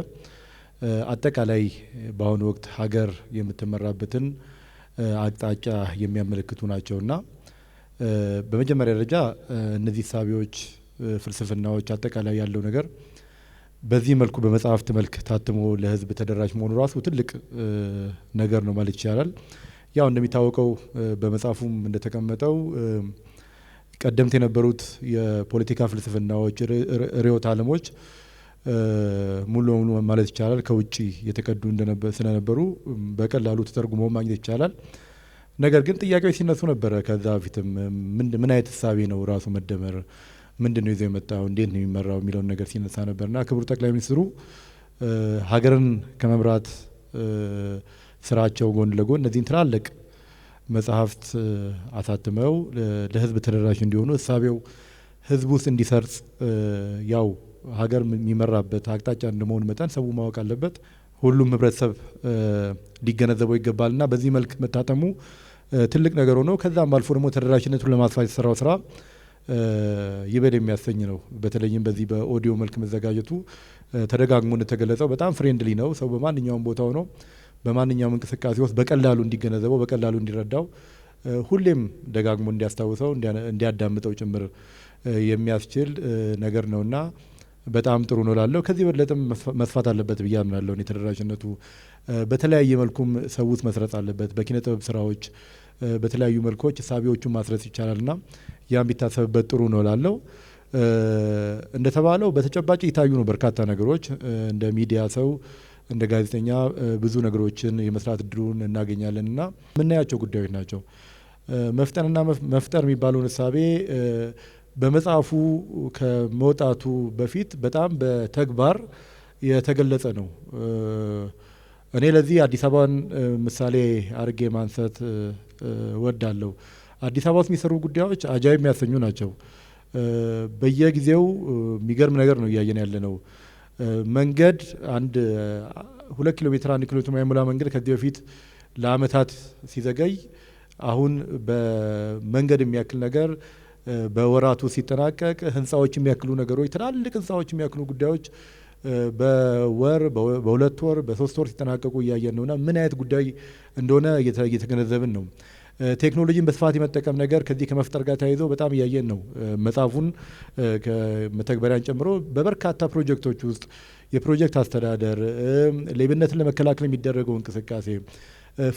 Speaker 8: አጠቃላይ በአሁኑ ወቅት ሀገር የምትመራበትን አቅጣጫ የሚያመለክቱ ናቸውና በመጀመሪያ ደረጃ እነዚህ እሳቤዎች፣ ፍልስፍናዎች፣ አጠቃላይ ያለው ነገር በዚህ መልኩ በመጽሐፍት መልክ ታትሞ ለሕዝብ ተደራሽ መሆኑ ራሱ ትልቅ ነገር ነው ማለት ይቻላል። ያው እንደሚታወቀው በመጽሐፉም እንደተቀመጠው ቀደምት የነበሩት የፖለቲካ ፍልስፍናዎች፣ ርዕዮተ ዓለሞች ሙሉ በሙሉ ማለት ይቻላል ከውጭ የተቀዱ ስለነበሩ በቀላሉ ተተርጉሞ ማግኘት ይቻላል። ነገር ግን ጥያቄዎች ሲነሱ ነበረ። ከዛ በፊትም ምን አይነት እሳቤ ነው ራሱ መደመር፣ ምንድን ነው ይዞ የመጣው፣ እንዴት ነው የሚመራው የሚለውን ነገር ሲነሳ ነበርና ክቡር ጠቅላይ ሚኒስትሩ ሀገርን ከመምራት ስራቸው ጎን ለጎን እነዚህን ትላልቅ መጽሐፍት አሳትመው ለህዝብ ተደራሽ እንዲሆኑ፣ እሳቤው ህዝብ ውስጥ እንዲሰርጽ ያው ሀገር የሚመራበት አቅጣጫ እንደመሆኑ መጠን ሰው ማወቅ አለበት። ሁሉም ህብረተሰብ ሊገነዘበው ይገባልና በዚህ መልክ መታተሙ ትልቅ ነገር ሆኖ ከዛም አልፎ ደግሞ ተደራሽነቱን ለማስፋት የተሰራው ስራ ይበል የሚያሰኝ ነው። በተለይም በዚህ በኦዲዮ መልክ መዘጋጀቱ ተደጋግሞ እንደተገለጸው በጣም friendly ነው። ሰው በማንኛውም ቦታ ሆኖ በማንኛውም እንቅስቃሴ ውስጥ በቀላሉ እንዲገነዘበው፣ በቀላሉ እንዲረዳው፣ ሁሌም ደጋግሞ እንዲያስታውሰው፣ እንዲያዳምጠው ጭምር የሚያስችል ነገር ነውና በጣም ጥሩ ነው ላለው። ከዚህ በለጠም መስፋት አለበት ብዬ አምናለሁ። የተደራሽነቱ በተለያየ መልኩም ሰው ውስጥ መስረጽ አለበት። በኪነ ጥበብ ስራዎች በተለያዩ መልኮች እሳቤዎቹን ማስረጽ ይቻላልና ያም ቢታሰብበት ጥሩ ነው ላለው። እንደተባለው በተጨባጭ የታዩ ነው በርካታ ነገሮች። እንደ ሚዲያ ሰው፣ እንደ ጋዜጠኛ ብዙ ነገሮችን የመስራት እድሉን እናገኛለንና የምናያቸው ጉዳዮች ናቸው። መፍጠንና መፍጠር የሚባለውን እሳቤ በመጽሐፉ ከመውጣቱ በፊት በጣም በተግባር የተገለጸ ነው። እኔ ለዚህ አዲስ አበባን ምሳሌ አድርጌ ማንሳት እወዳለሁ። አዲስ አበባ ውስጥ የሚሰሩ ጉዳዮች አጃይብ የሚያሰኙ ናቸው። በየጊዜው የሚገርም ነገር ነው እያየን ያለ ነው። መንገድ አንድ 2 ኪሎ ሜትር፣ 1 ኪሎ ሜትር የማይሞላ መንገድ ከዚህ በፊት ለአመታት ሲዘገይ አሁን በመንገድ የሚያክል ነገር በወራቱ ሲጠናቀቅ፣ ህንጻዎች የሚያክሉ ነገሮች፣ ትላልቅ ህንጻዎች የሚያክሉ ጉዳዮች በወር፣ በ2 ወር፣ በ3 ወር ሲጠናቀቁ እያየን ነውና ምን አይነት ጉዳይ እንደሆነ እየተገነዘብን ነው። ቴክኖሎጂን በስፋት የመጠቀም ነገር ከዚህ ከመፍጠር ጋር ተያይዞ በጣም እያየን ነው። መጽሐፉን ከመተግበሪያን ጨምሮ በበርካታ ፕሮጀክቶች ውስጥ የፕሮጀክት አስተዳደር፣ ሌብነትን ለመከላከል የሚደረገው እንቅስቃሴ፣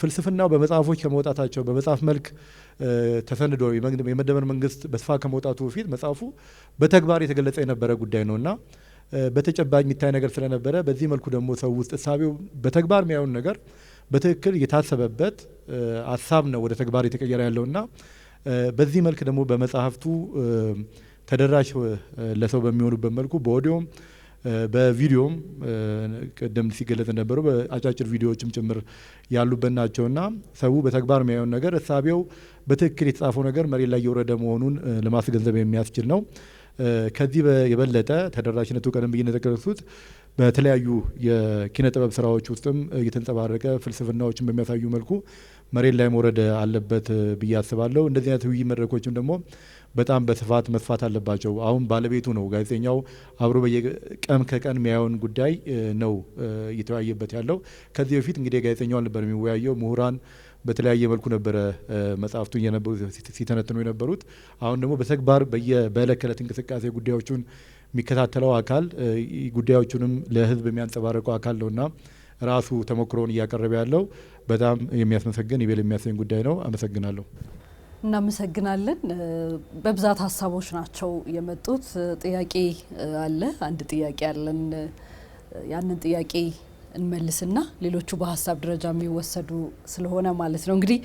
Speaker 8: ፍልስፍናው በመጽሐፎች ከመውጣታቸው፣ በመጽሐፍ መልክ ተሰንዶ የመደመር መንግስት በስፋት ከመውጣቱ በፊት መጽሐፉ በተግባር የተገለጸ የነበረ ጉዳይ ነውና በተጨባጭ የሚታይ ነገር ስለነበረ በዚህ መልኩ ደግሞ ሰው ውስጥ እሳቤው በተግባር የሚያየውን ነገር በትክክል የታሰበበት ሀሳብ ነው ወደ ተግባር የተቀየረ ያለውና በዚህ መልክ ደግሞ በመጽሐፍቱ ተደራሽ ለሰው በሚሆኑበት መልኩ በኦዲዮም በቪዲዮም፣ ቅድም ሲገለጽ እንደነበረው በአጫጭር ቪዲዮዎችም ጭምር ያሉበት ናቸውና ሰው በተግባር የሚያየውን ነገር፣ እሳቤው በትክክል የተጻፈው ነገር መሬት ላይ የወረደ መሆኑን ለማስገንዘብ የሚያስችል ነው። ከዚህ የበለጠ ተደራሽነቱ ቀደም ብዬ እንደጠቀስኩት በተለያዩ የኪነ ጥበብ ስራዎች ውስጥም እየተንጸባረቀ ፍልስፍናዎችን በሚያሳዩ መልኩ መሬት ላይ መውረድ አለበት ብዬ አስባለሁ። እንደዚህ አይነት ውይይት መድረኮችም ደግሞ በጣም በስፋት መስፋት አለባቸው። አሁን ባለቤቱ ነው ጋዜጠኛው፣ አብሮ በየቀን ከቀን የሚያየውን ጉዳይ ነው እየተወያየበት ያለው። ከዚህ በፊት እንግዲህ ጋዜጠኛው ነበር የሚወያየው፣ ምሁራን በተለያየ መልኩ ነበረ መጽሐፍቱን የነበሩ ሲተነትኑ የነበሩት። አሁን ደግሞ በተግባር በየበዕለት ከዕለት እንቅስቃሴ ጉዳዮቹን የሚከታተለው አካል፣ ጉዳዮቹንም ለህዝብ የሚያንጸባርቀው አካል ነውና ራሱ ተሞክሮውን እያቀረበ ያለው በጣም የሚያስመሰግን፣ ይበል የሚያሰኝ ጉዳይ ነው። አመሰግናለሁ።
Speaker 3: እናመሰግናለን። በብዛት ሀሳቦች ናቸው የመጡት። ጥያቄ አለ፣ አንድ ጥያቄ አለን። ያንን ጥያቄ እንመልስና ሌሎቹ በሀሳብ ደረጃ የሚወሰዱ ስለሆነ ማለት ነው። እንግዲህ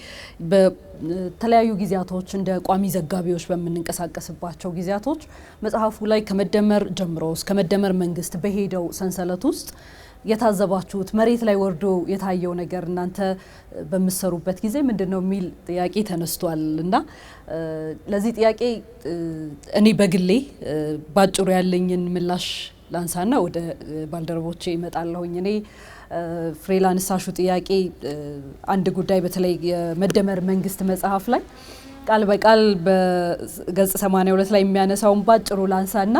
Speaker 3: በተለያዩ ጊዜያቶች እንደ ቋሚ ዘጋቢዎች በምንንቀሳቀስባቸው ጊዜያቶች መጽሐፉ ላይ ከመደመር ጀምሮ እስከ መደመር መንግስት በሄደው ሰንሰለት ውስጥ የታዘባችሁት፣ መሬት ላይ ወርዶ የታየው ነገር እናንተ በምትሰሩበት ጊዜ ምንድነው የሚል ጥያቄ ተነስቷል። እና ለዚህ ጥያቄ እኔ በግሌ ባጭሩ ያለኝን ምላሽ ላንሳና ወደ ባልደረቦቼ እመጣለሁኝ። እኔ ፍሬ ላነሳሹ ጥያቄ አንድ ጉዳይ በተለይ የመደመር መንግስት መጽሐፍ ላይ ቃል በቃል በገጽ 82 ላይ የሚያነሳውን ባጭሩ ላንሳና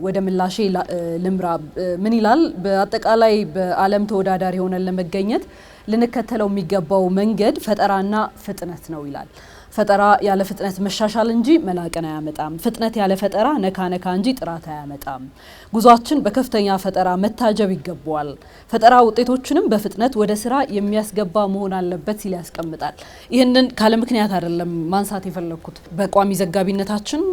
Speaker 3: ወደ ምላሼ ልምራ። ምን ይላል? በአጠቃላይ በዓለም ተወዳዳሪ ሆነን ለመገኘት ልንከተለው የሚገባው መንገድ ፈጠራና ፍጥነት ነው ይላል። ፈጠራ ያለ ፍጥነት መሻሻል እንጂ መላቅን አያመጣም። ፍጥነት ያለ ፈጠራ ነካ ነካ እንጂ ጥራት አያመጣም። ጉዟችን በከፍተኛ ፈጠራ መታጀብ ይገባዋል። ፈጠራ ውጤቶችንም በፍጥነት ወደ ስራ የሚያስገባ መሆን አለበት ሲል ያስቀምጣል። ይህንን ካለ ምክንያት አይደለም ማንሳት የፈለግኩት። በቋሚ ዘጋቢነታችን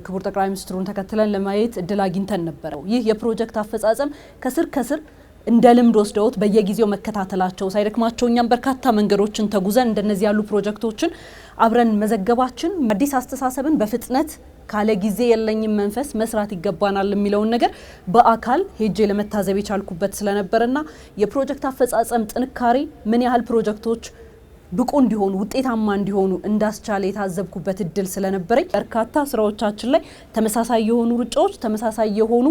Speaker 3: ክቡር ጠቅላይ ሚኒስትሩን ተከትለን ለማየት እድል አግኝተን ነበረ። ይህ የፕሮጀክት አፈጻጸም ከስር ከስር እንደ ልምድ ወስደውት በየጊዜው መከታተላቸው ሳይደክማቸው እኛም በርካታ መንገዶችን ተጉዘን እንደነዚህ ያሉ ፕሮጀክቶችን አብረን መዘገባችን አዲስ አስተሳሰብን በፍጥነት ካለ ጊዜ የለኝም መንፈስ መስራት ይገባናል የሚለውን ነገር በአካል ሄጄ ለመታዘብ የቻልኩበት ስለነበርና የፕሮጀክት አፈጻጸም ጥንካሬ ምን ያህል ፕሮጀክቶች ብቁ እንዲሆኑ፣ ውጤታማ እንዲሆኑ እንዳስቻለ የታዘብኩበት እድል ስለነበረኝ፣ በርካታ ስራዎቻችን ላይ ተመሳሳይ የሆኑ ሩጫዎች፣ ተመሳሳይ የሆኑ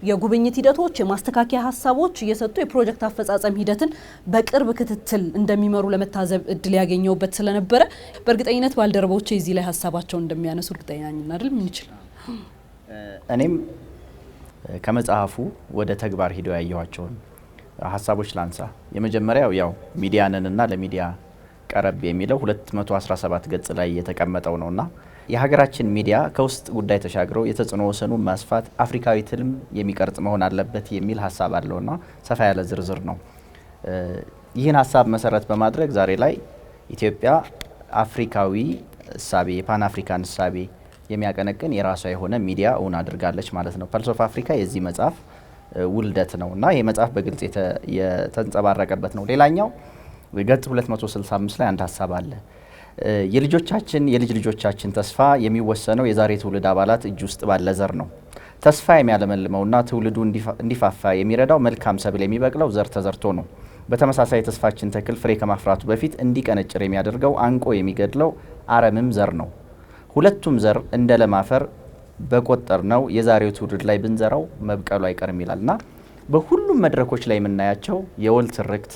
Speaker 3: የጉብኝት ሂደቶች፣ የማስተካከያ ሀሳቦች እየሰጡ የፕሮጀክት አፈጻጸም ሂደትን በቅርብ ክትትል እንደሚመሩ ለመታዘብ እድል ያገኘሁበት ስለነበረ በእርግጠኝነት ባልደረቦቼ እዚህ ላይ ሀሳባቸውን እንደሚያነሱ እርግጠኛ ነኝ። አይደል? ምን ይችላል?
Speaker 5: እኔም ከመጽሐፉ ወደ ተግባር ሂደው ያየኋቸውን ሀሳቦች ላንሳ። የመጀመሪያው ያው ሚዲያንንና ለሚዲያ ቀረብ የሚለው 217 ገጽ ላይ የተቀመጠው ነውና የሀገራችን ሚዲያ ከውስጥ ጉዳይ ተሻግሮ የተጽዕኖ ወሰኑን ማስፋት፣ አፍሪካዊ ትልም የሚቀርጽ መሆን አለበት የሚል ሀሳብ አለውና ሰፋ ያለ ዝርዝር ነው። ይህን ሀሳብ መሰረት በማድረግ ዛሬ ላይ ኢትዮጵያ አፍሪካዊ እሳቤ፣ የፓን አፍሪካን እሳቤ የሚያቀነቅን የራሷ የሆነ ሚዲያ እውን አድርጋለች ማለት ነው። Pulse of Africa የዚህ መጽሐፍ ውልደት ነው እና ይህ መጽሐፍ በግልጽ የተንጸባረቀበት ነው። ሌላኛው ገጽ 265 ላይ አንድ ሀሳብ አለ። የልጆቻችን የልጅ ልጆቻችን ተስፋ የሚወሰነው የዛሬ ትውልድ አባላት እጅ ውስጥ ባለ ዘር ነው። ተስፋ የሚያለመልመውና ትውልዱ እንዲፋፋ የሚረዳው መልካም ሰብል የሚበቅለው ዘር ተዘርቶ ነው። በተመሳሳይ የተስፋችን ተክል ፍሬ ከማፍራቱ በፊት እንዲቀነጭር የሚያደርገው አንቆ የሚገድለው አረምም ዘር ነው። ሁለቱም ዘር እንደ ለም አፈር በቆጠርነው የዛሬው ትውልድ ላይ ብንዘራው መብቀሉ አይቀርም ይላልና በሁሉም መድረኮች ላይ የምናያቸው የወል ትርክት፣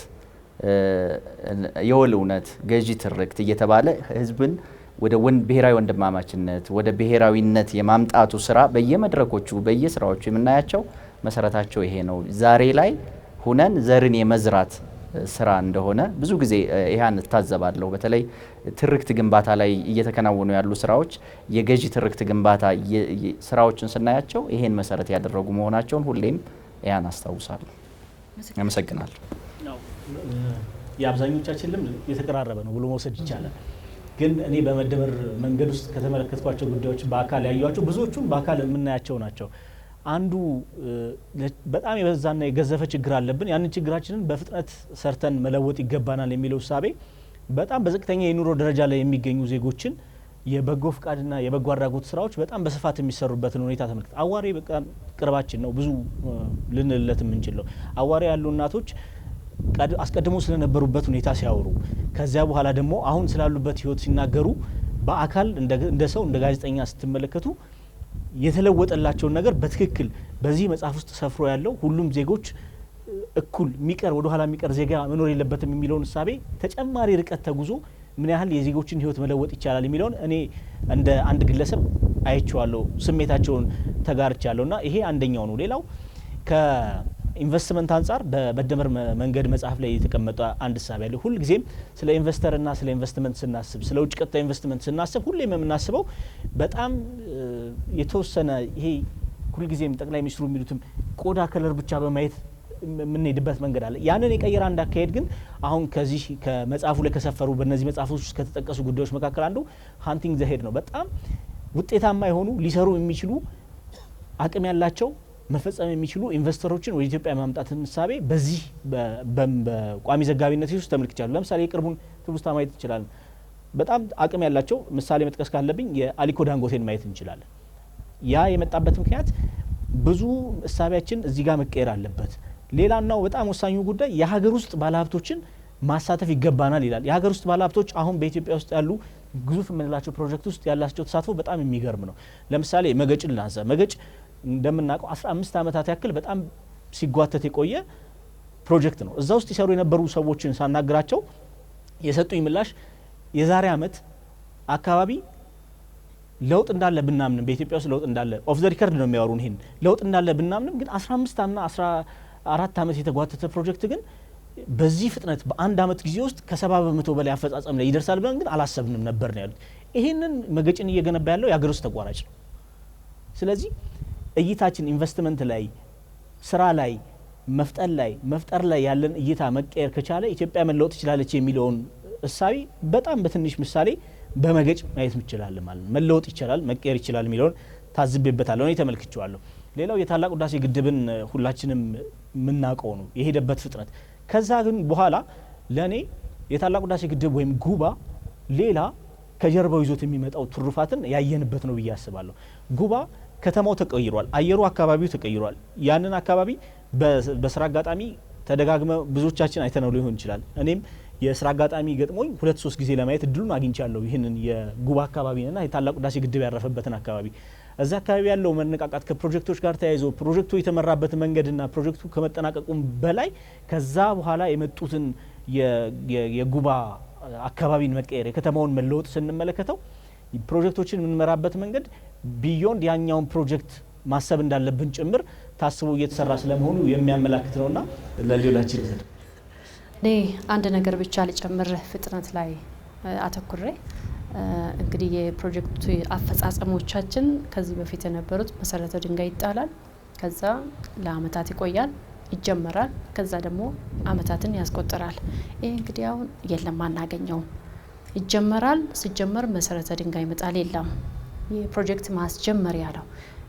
Speaker 5: የወል እውነት፣ ገዢ ትርክት እየተባለ ህዝብን ወደ ብሔራዊ ወንድማማችነት፣ ወደ ብሔራዊነት የማምጣቱ ስራ በየመድረኮቹ በየስራዎቹ የምናያቸው መሰረታቸው ይሄ ነው። ዛሬ ላይ ሁነን ዘርን የመዝራት ስራ እንደሆነ ብዙ ጊዜ ይህን እታዘባለሁ። በተለይ ትርክት ግንባታ ላይ እየተከናወኑ ያሉ ስራዎች፣ የገዢ ትርክት ግንባታ ስራዎችን ስናያቸው ይሄን መሰረት ያደረጉ መሆናቸውን ሁሌም ያን አስታውሳለሁ። አመሰግናለሁ።
Speaker 1: የአብዛኞቻችን ልምድ የተቀራረበ ነው ብሎ መውሰድ ይቻላል። ግን እኔ በመደመር መንገድ ውስጥ ከተመለከትኳቸው ጉዳዮች በአካል ያዩቸው ብዙዎቹም በአካል የምናያቸው ናቸው። አንዱ በጣም የበዛና የገዘፈ ችግር አለብን፣ ያንን ችግራችንን በፍጥነት ሰርተን መለወጥ ይገባናል የሚለው እሳቤ በጣም በዝቅተኛ የኑሮ ደረጃ ላይ የሚገኙ ዜጎችን የበጎ ፍቃድና የበጎ አድራጎት ስራዎች በጣም በስፋት የሚሰሩበትን ሁኔታ ተመልክተ አዋሬ በጣም ቅርባችን ነው፣ ብዙ ልንልለት የምንችል ነው። አዋሬ ያሉ እናቶች አስቀድሞ ስለነበሩበት ሁኔታ ሲያወሩ፣ ከዚያ በኋላ ደግሞ አሁን ስላሉበት ህይወት ሲናገሩ፣ በአካል እንደ ሰው እንደ ጋዜጠኛ ስትመለከቱ የተለወጠላቸውን ነገር በትክክል በዚህ መጽሐፍ ውስጥ ሰፍሮ ያለው ሁሉም ዜጎች እኩል የሚቀር፣ ወደ ኋላ የሚቀር ዜጋ መኖር የለበትም የሚለውን እሳቤ ተጨማሪ ርቀት ተጉዞ ምን ያህል የዜጎችን ህይወት መለወጥ ይቻላል የሚለውን እኔ እንደ አንድ ግለሰብ አይቼዋለሁ፣ ስሜታቸውን ተጋርቻለሁ እና ይሄ አንደኛው ነው። ሌላው ከኢንቨስትመንት አንጻር በመደመር መንገድ መጽሐፍ ላይ የተቀመጠ አንድ እሳቤ አለ። ሁልጊዜም ስለ ኢንቨስተርና ስለ ኢንቨስትመንት ስናስብ፣ ስለ ውጭ ቀጥታ ኢንቨስትመንት ስናስብ ሁሌም የምናስበው በጣም የተወሰነ ይሄ ሁልጊዜም ጠቅላይ ሚኒስትሩ የሚሉትም ቆዳ color ብቻ በማየት የምንሄድበት መንገድ አለ። ያንን የቀየረ አንድ አካሄድ ግን አሁን ከዚህ ከመጽሐፉ ላይ ከሰፈሩ፣ በእነዚህ መጽሐፎች ውስጥ ከተጠቀሱ ጉዳዮች መካከል አንዱ hunting the head ነው። በጣም ውጤታማ የሆኑ፣ ሊሰሩ የሚችሉ፣ አቅም ያላቸው፣ መፈጸም የሚችሉ ኢንቨስተሮችን ወደ ኢትዮጵያ ማምጣት እሳቤ በዚህ በቋሚ ዘጋቢነት ውስጥ ተመልክቻለሁ። ለምሳሌ የቅርቡን ትውስታ ማየት እንችላለን። በጣም አቅም ያላቸው ምሳሌ መጥቀስ ካለብኝ የአሊኮ ዳንጎቴን ማየት እንችላለን። ያ የመጣበት ምክንያት ብዙ እሳቢያችን እዚህ ጋር መቀየር አለበት። ሌላናው በጣም ወሳኙ ጉዳይ የሀገር ውስጥ ባለሀብቶችን ማሳተፍ ይገባናል ይላል። የሀገር ውስጥ ባለሀብቶች አሁን በኢትዮጵያ ውስጥ ያሉ ግዙፍ የምንላቸው ፕሮጀክት ውስጥ ያላቸው ተሳትፎ በጣም የሚገርም ነው። ለምሳሌ መገጭን ላንሳ። መገጭ እንደምናውቀው 15 ዓመታት ያክል በጣም ሲጓተት የቆየ ፕሮጀክት ነው። እዛ ውስጥ ይሰሩ የነበሩ ሰዎችን ሳናግራቸው የሰጡኝ ምላሽ የዛሬ ዓመት አካባቢ ለውጥ እንዳለ ብናምንም፣ በኢትዮጵያ ውስጥ ለውጥ እንዳለ off the record ነው የሚያወሩን፣ ይሄን ለውጥ እንዳለ ብናምንም ግን 15 ና 14 ዓመት የተጓተተ ፕሮጀክት ግን በዚህ ፍጥነት በአንድ ዓመት ጊዜ ውስጥ ከ70% በላይ አፈጻጸም ላይ ይደርሳል ብለን ግን አላሰብንም ነበር ነው ያሉት። ይሄንን መገጭን እየገነባ ያለው የሀገር ውስጥ ተቋራጭ ነው። ስለዚህ እይታችን ኢንቨስትመንት ላይ፣ ስራ ላይ፣ መፍጠር ላይ መፍጠር ላይ ያለን እይታ መቀየር ከቻለ ኢትዮጵያ መለወጥ ትችላለች የሚለውን እሳቤ በጣም በትንሽ ምሳሌ በመገጭ ማየት እንችላለን ማለት ነው። መለወጥ ይቻላል፣ መቀየር ይችላል የሚለውን ታዝቤበታለሁ፣ እኔ ተመልክቼዋለሁ። ሌላው የታላቁ ህዳሴ ግድብን ሁላችንም የምናውቀው ነው የሄደበት ፍጥነት። ከዛ ግን በኋላ ለእኔ የታላቁ ህዳሴ ግድብ ወይም ጉባ ሌላ ከጀርባው ይዞት የሚመጣው ትሩፋትን ያየንበት ነው ብዬ አስባለሁ። ጉባ ከተማው ተቀይሯል፣ አየሩ አካባቢው ተቀይሯል። ያንን አካባቢ በስራ አጋጣሚ ተደጋግመ ብዙዎቻችን አይተነው ሊሆን ይችላል። እኔም የስራ አጋጣሚ ገጥሞኝ 2-3 ጊዜ ለማየት እድሉን አግኝቻለሁ። ይህንን የጉባ አካባቢንና የታላቁ ህዳሴ ግድብ ያረፈበትን አካባቢ፣ እዛ አካባቢ ያለው መነቃቃት ከፕሮጀክቶች ጋር ተያይዞ ፕሮጀክቱ የተመራበት መንገድና ፕሮጀክቱ ከመጠናቀቁም በላይ ከዛ በኋላ የመጡትን የጉባ አካባቢን መቀየር፣ የከተማውን መለወጥ ስንመለከተው ፕሮጀክቶችን የምንመራበት መንገድ beyond ያኛውን ፕሮጀክት ማሰብ እንዳለብን ጭምር ታስቦ እየተሰራ ስለመሆኑ የሚያመላክት ነውና ለሌላችን
Speaker 4: እኔ አንድ ነገር ብቻ ልጨምር፣ ፍጥነት ላይ አተኩሬ። እንግዲህ የፕሮጀክቱ አፈጻጸሞቻችን ከዚህ በፊት የነበሩት መሰረተ ድንጋይ ይጣላል፣ ከዛ ለአመታት ይቆያል፣ ይጀመራል፣ ከዛ ደግሞ አመታትን ያስቆጥራል። ይህ እንግዲህ አሁን የለም፣ አናገኘውም። ይጀመራል፣ ሲጀመር መሰረተ ድንጋይ መጣል የለም፣ የፕሮጀክት ማስጀመሪያ ነው።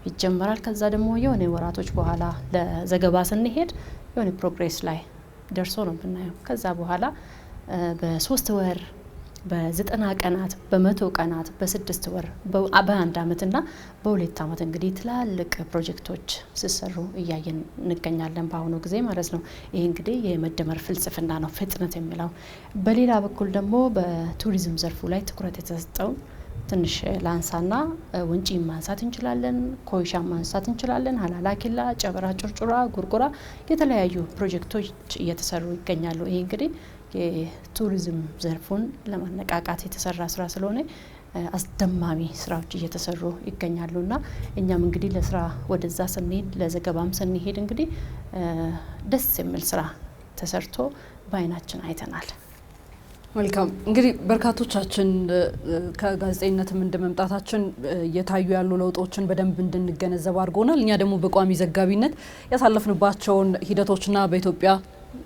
Speaker 4: ይጀመራል፣ ከዛ ደግሞ የሆነ ወራቶች በኋላ ለዘገባ ስንሄድ የሆነ progress ላይ ደርሶ ነው የምናየው። ከዛ በኋላ በ3 ወር፣ በ90 ቀናት፣ በ100 ቀናት፣ በ6 ወር፣ በ1 አመትና በ2 አመት እንግዲህ ትላልቅ ፕሮጀክቶች ሲሰሩ እያየን እንገኛለን በአሁኑ ጊዜ ማለት ነው። ይሄ እንግዲህ የመደመር ፍልስፍና ነው ፍጥነት የሚለው። በሌላ በኩል ደግሞ በቱሪዝም ዘርፉ ላይ ትኩረት የተሰጠው ትንሽ ላንሳና ወንጪ ማንሳት እንችላለን፣ ኮይሻ ማንሳት እንችላለን፣ ሀላላ ኬላ፣ ጨበራ ጩርጩራ፣ ጉርጉራ የተለያዩ ፕሮጀክቶች እየተሰሩ ይገኛሉ። ይሄ እንግዲህ የቱሪዝም ዘርፉን ለማነቃቃት የተሰራ ስራ ስለሆነ አስደማሚ ስራዎች እየተሰሩ ይገኛሉና እኛም እንግዲህ ለስራ ወደዛ ስንሄድ ለዘገባም ስንሄድ እንግዲህ ደስ የሚል ስራ ተሰርቶ በአይናችን አይተናል።
Speaker 3: መልካም፣ እንግዲህ በርካቶቻችን ከጋዜጠኝነትም እንደመምጣታችን እየታዩ ያሉ ለውጦችን በደንብ እንድንገነዘብ አድርጎናል። እኛ ደግሞ በቋሚ ዘጋቢነት ያሳለፍንባቸውን ሂደቶችና በኢትዮጵያ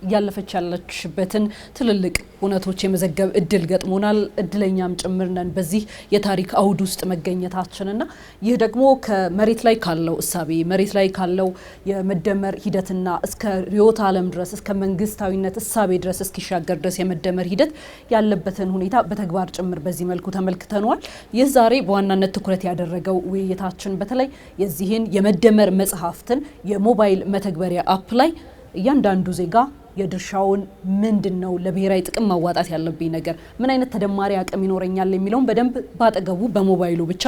Speaker 3: እያለፈች ያለችበትን ትልልቅ እውነቶች የመዘገብ እድል ገጥሞናል። እድለኛም ጭምር ነን በዚህ የታሪክ አውድ ውስጥ መገኘታችንና ይህ ደግሞ ከመሬት ላይ ካለው እሳቤ፣ መሬት ላይ ካለው የመደመር ሂደትና እስከ ርዕዮተ ዓለም ድረስ፣ እስከ መንግስታዊነት እሳቤ ድረስ እስኪሻገር ድረስ የመደመር ሂደት ያለበትን ሁኔታ በተግባር ጭምር በዚህ መልኩ ተመልክተነዋል። ይህ ዛሬ በዋናነት ትኩረት ያደረገው ውይይታችን በተለይ የዚህን የመደመር መጽሐፍትን የሞባይል መተግበሪያ app ላይ እያንዳንዱ ዜጋ የድርሻውን ምንድነው፣ ለብሔራዊ ጥቅም ማዋጣት ያለብኝ ነገር ምን አይነት ተደማሪ አቅም ይኖረኛል የሚለውን በደንብ ባጠገቡ በሞባይሉ ብቻ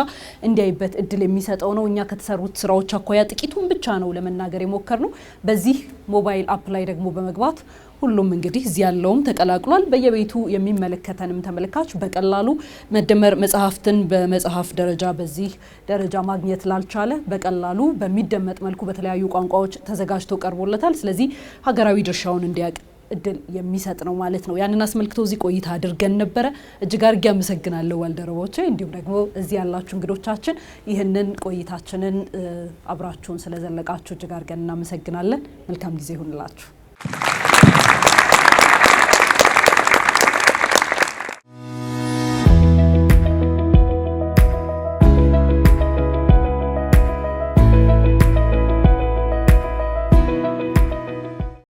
Speaker 3: እንዲያይበት እድል የሚሰጠው ነው። እኛ ከተሰሩት ስራዎች አኳያ ጥቂቱን ብቻ ነው ለመናገር የሞከርነው። በዚህ ሞባይል app ላይ ደግሞ በመግባት ሁሉም እንግዲህ እዚህ ያለውም ተቀላቅሏል። በየቤቱ የሚመለከተንም ተመልካች በቀላሉ መደመር መጽሐፍትን በመጽሐፍ ደረጃ በዚህ ደረጃ ማግኘት ላልቻለ በቀላሉ በሚደመጥ መልኩ በተለያዩ ቋንቋዎች ተዘጋጅቶ ቀርቦለታል። ስለዚህ ሀገራዊ ድርሻውን እንዲያውቅ እድል የሚሰጥ ነው ማለት ነው። ያንን አስመልክቶ እዚህ ቆይታ አድርገን ነበረ። እጅግ አድርጌ አመሰግናለሁ ባልደረቦቼ፣ እንዲሁም ደግሞ እዚህ ያላችሁ እንግዶቻችን ይህንን ቆይታችንን አብራችሁን ስለዘለቃችሁ እጅግ አድርገን እናመሰግናለን። መልካም ጊዜ ይሁንላችሁ።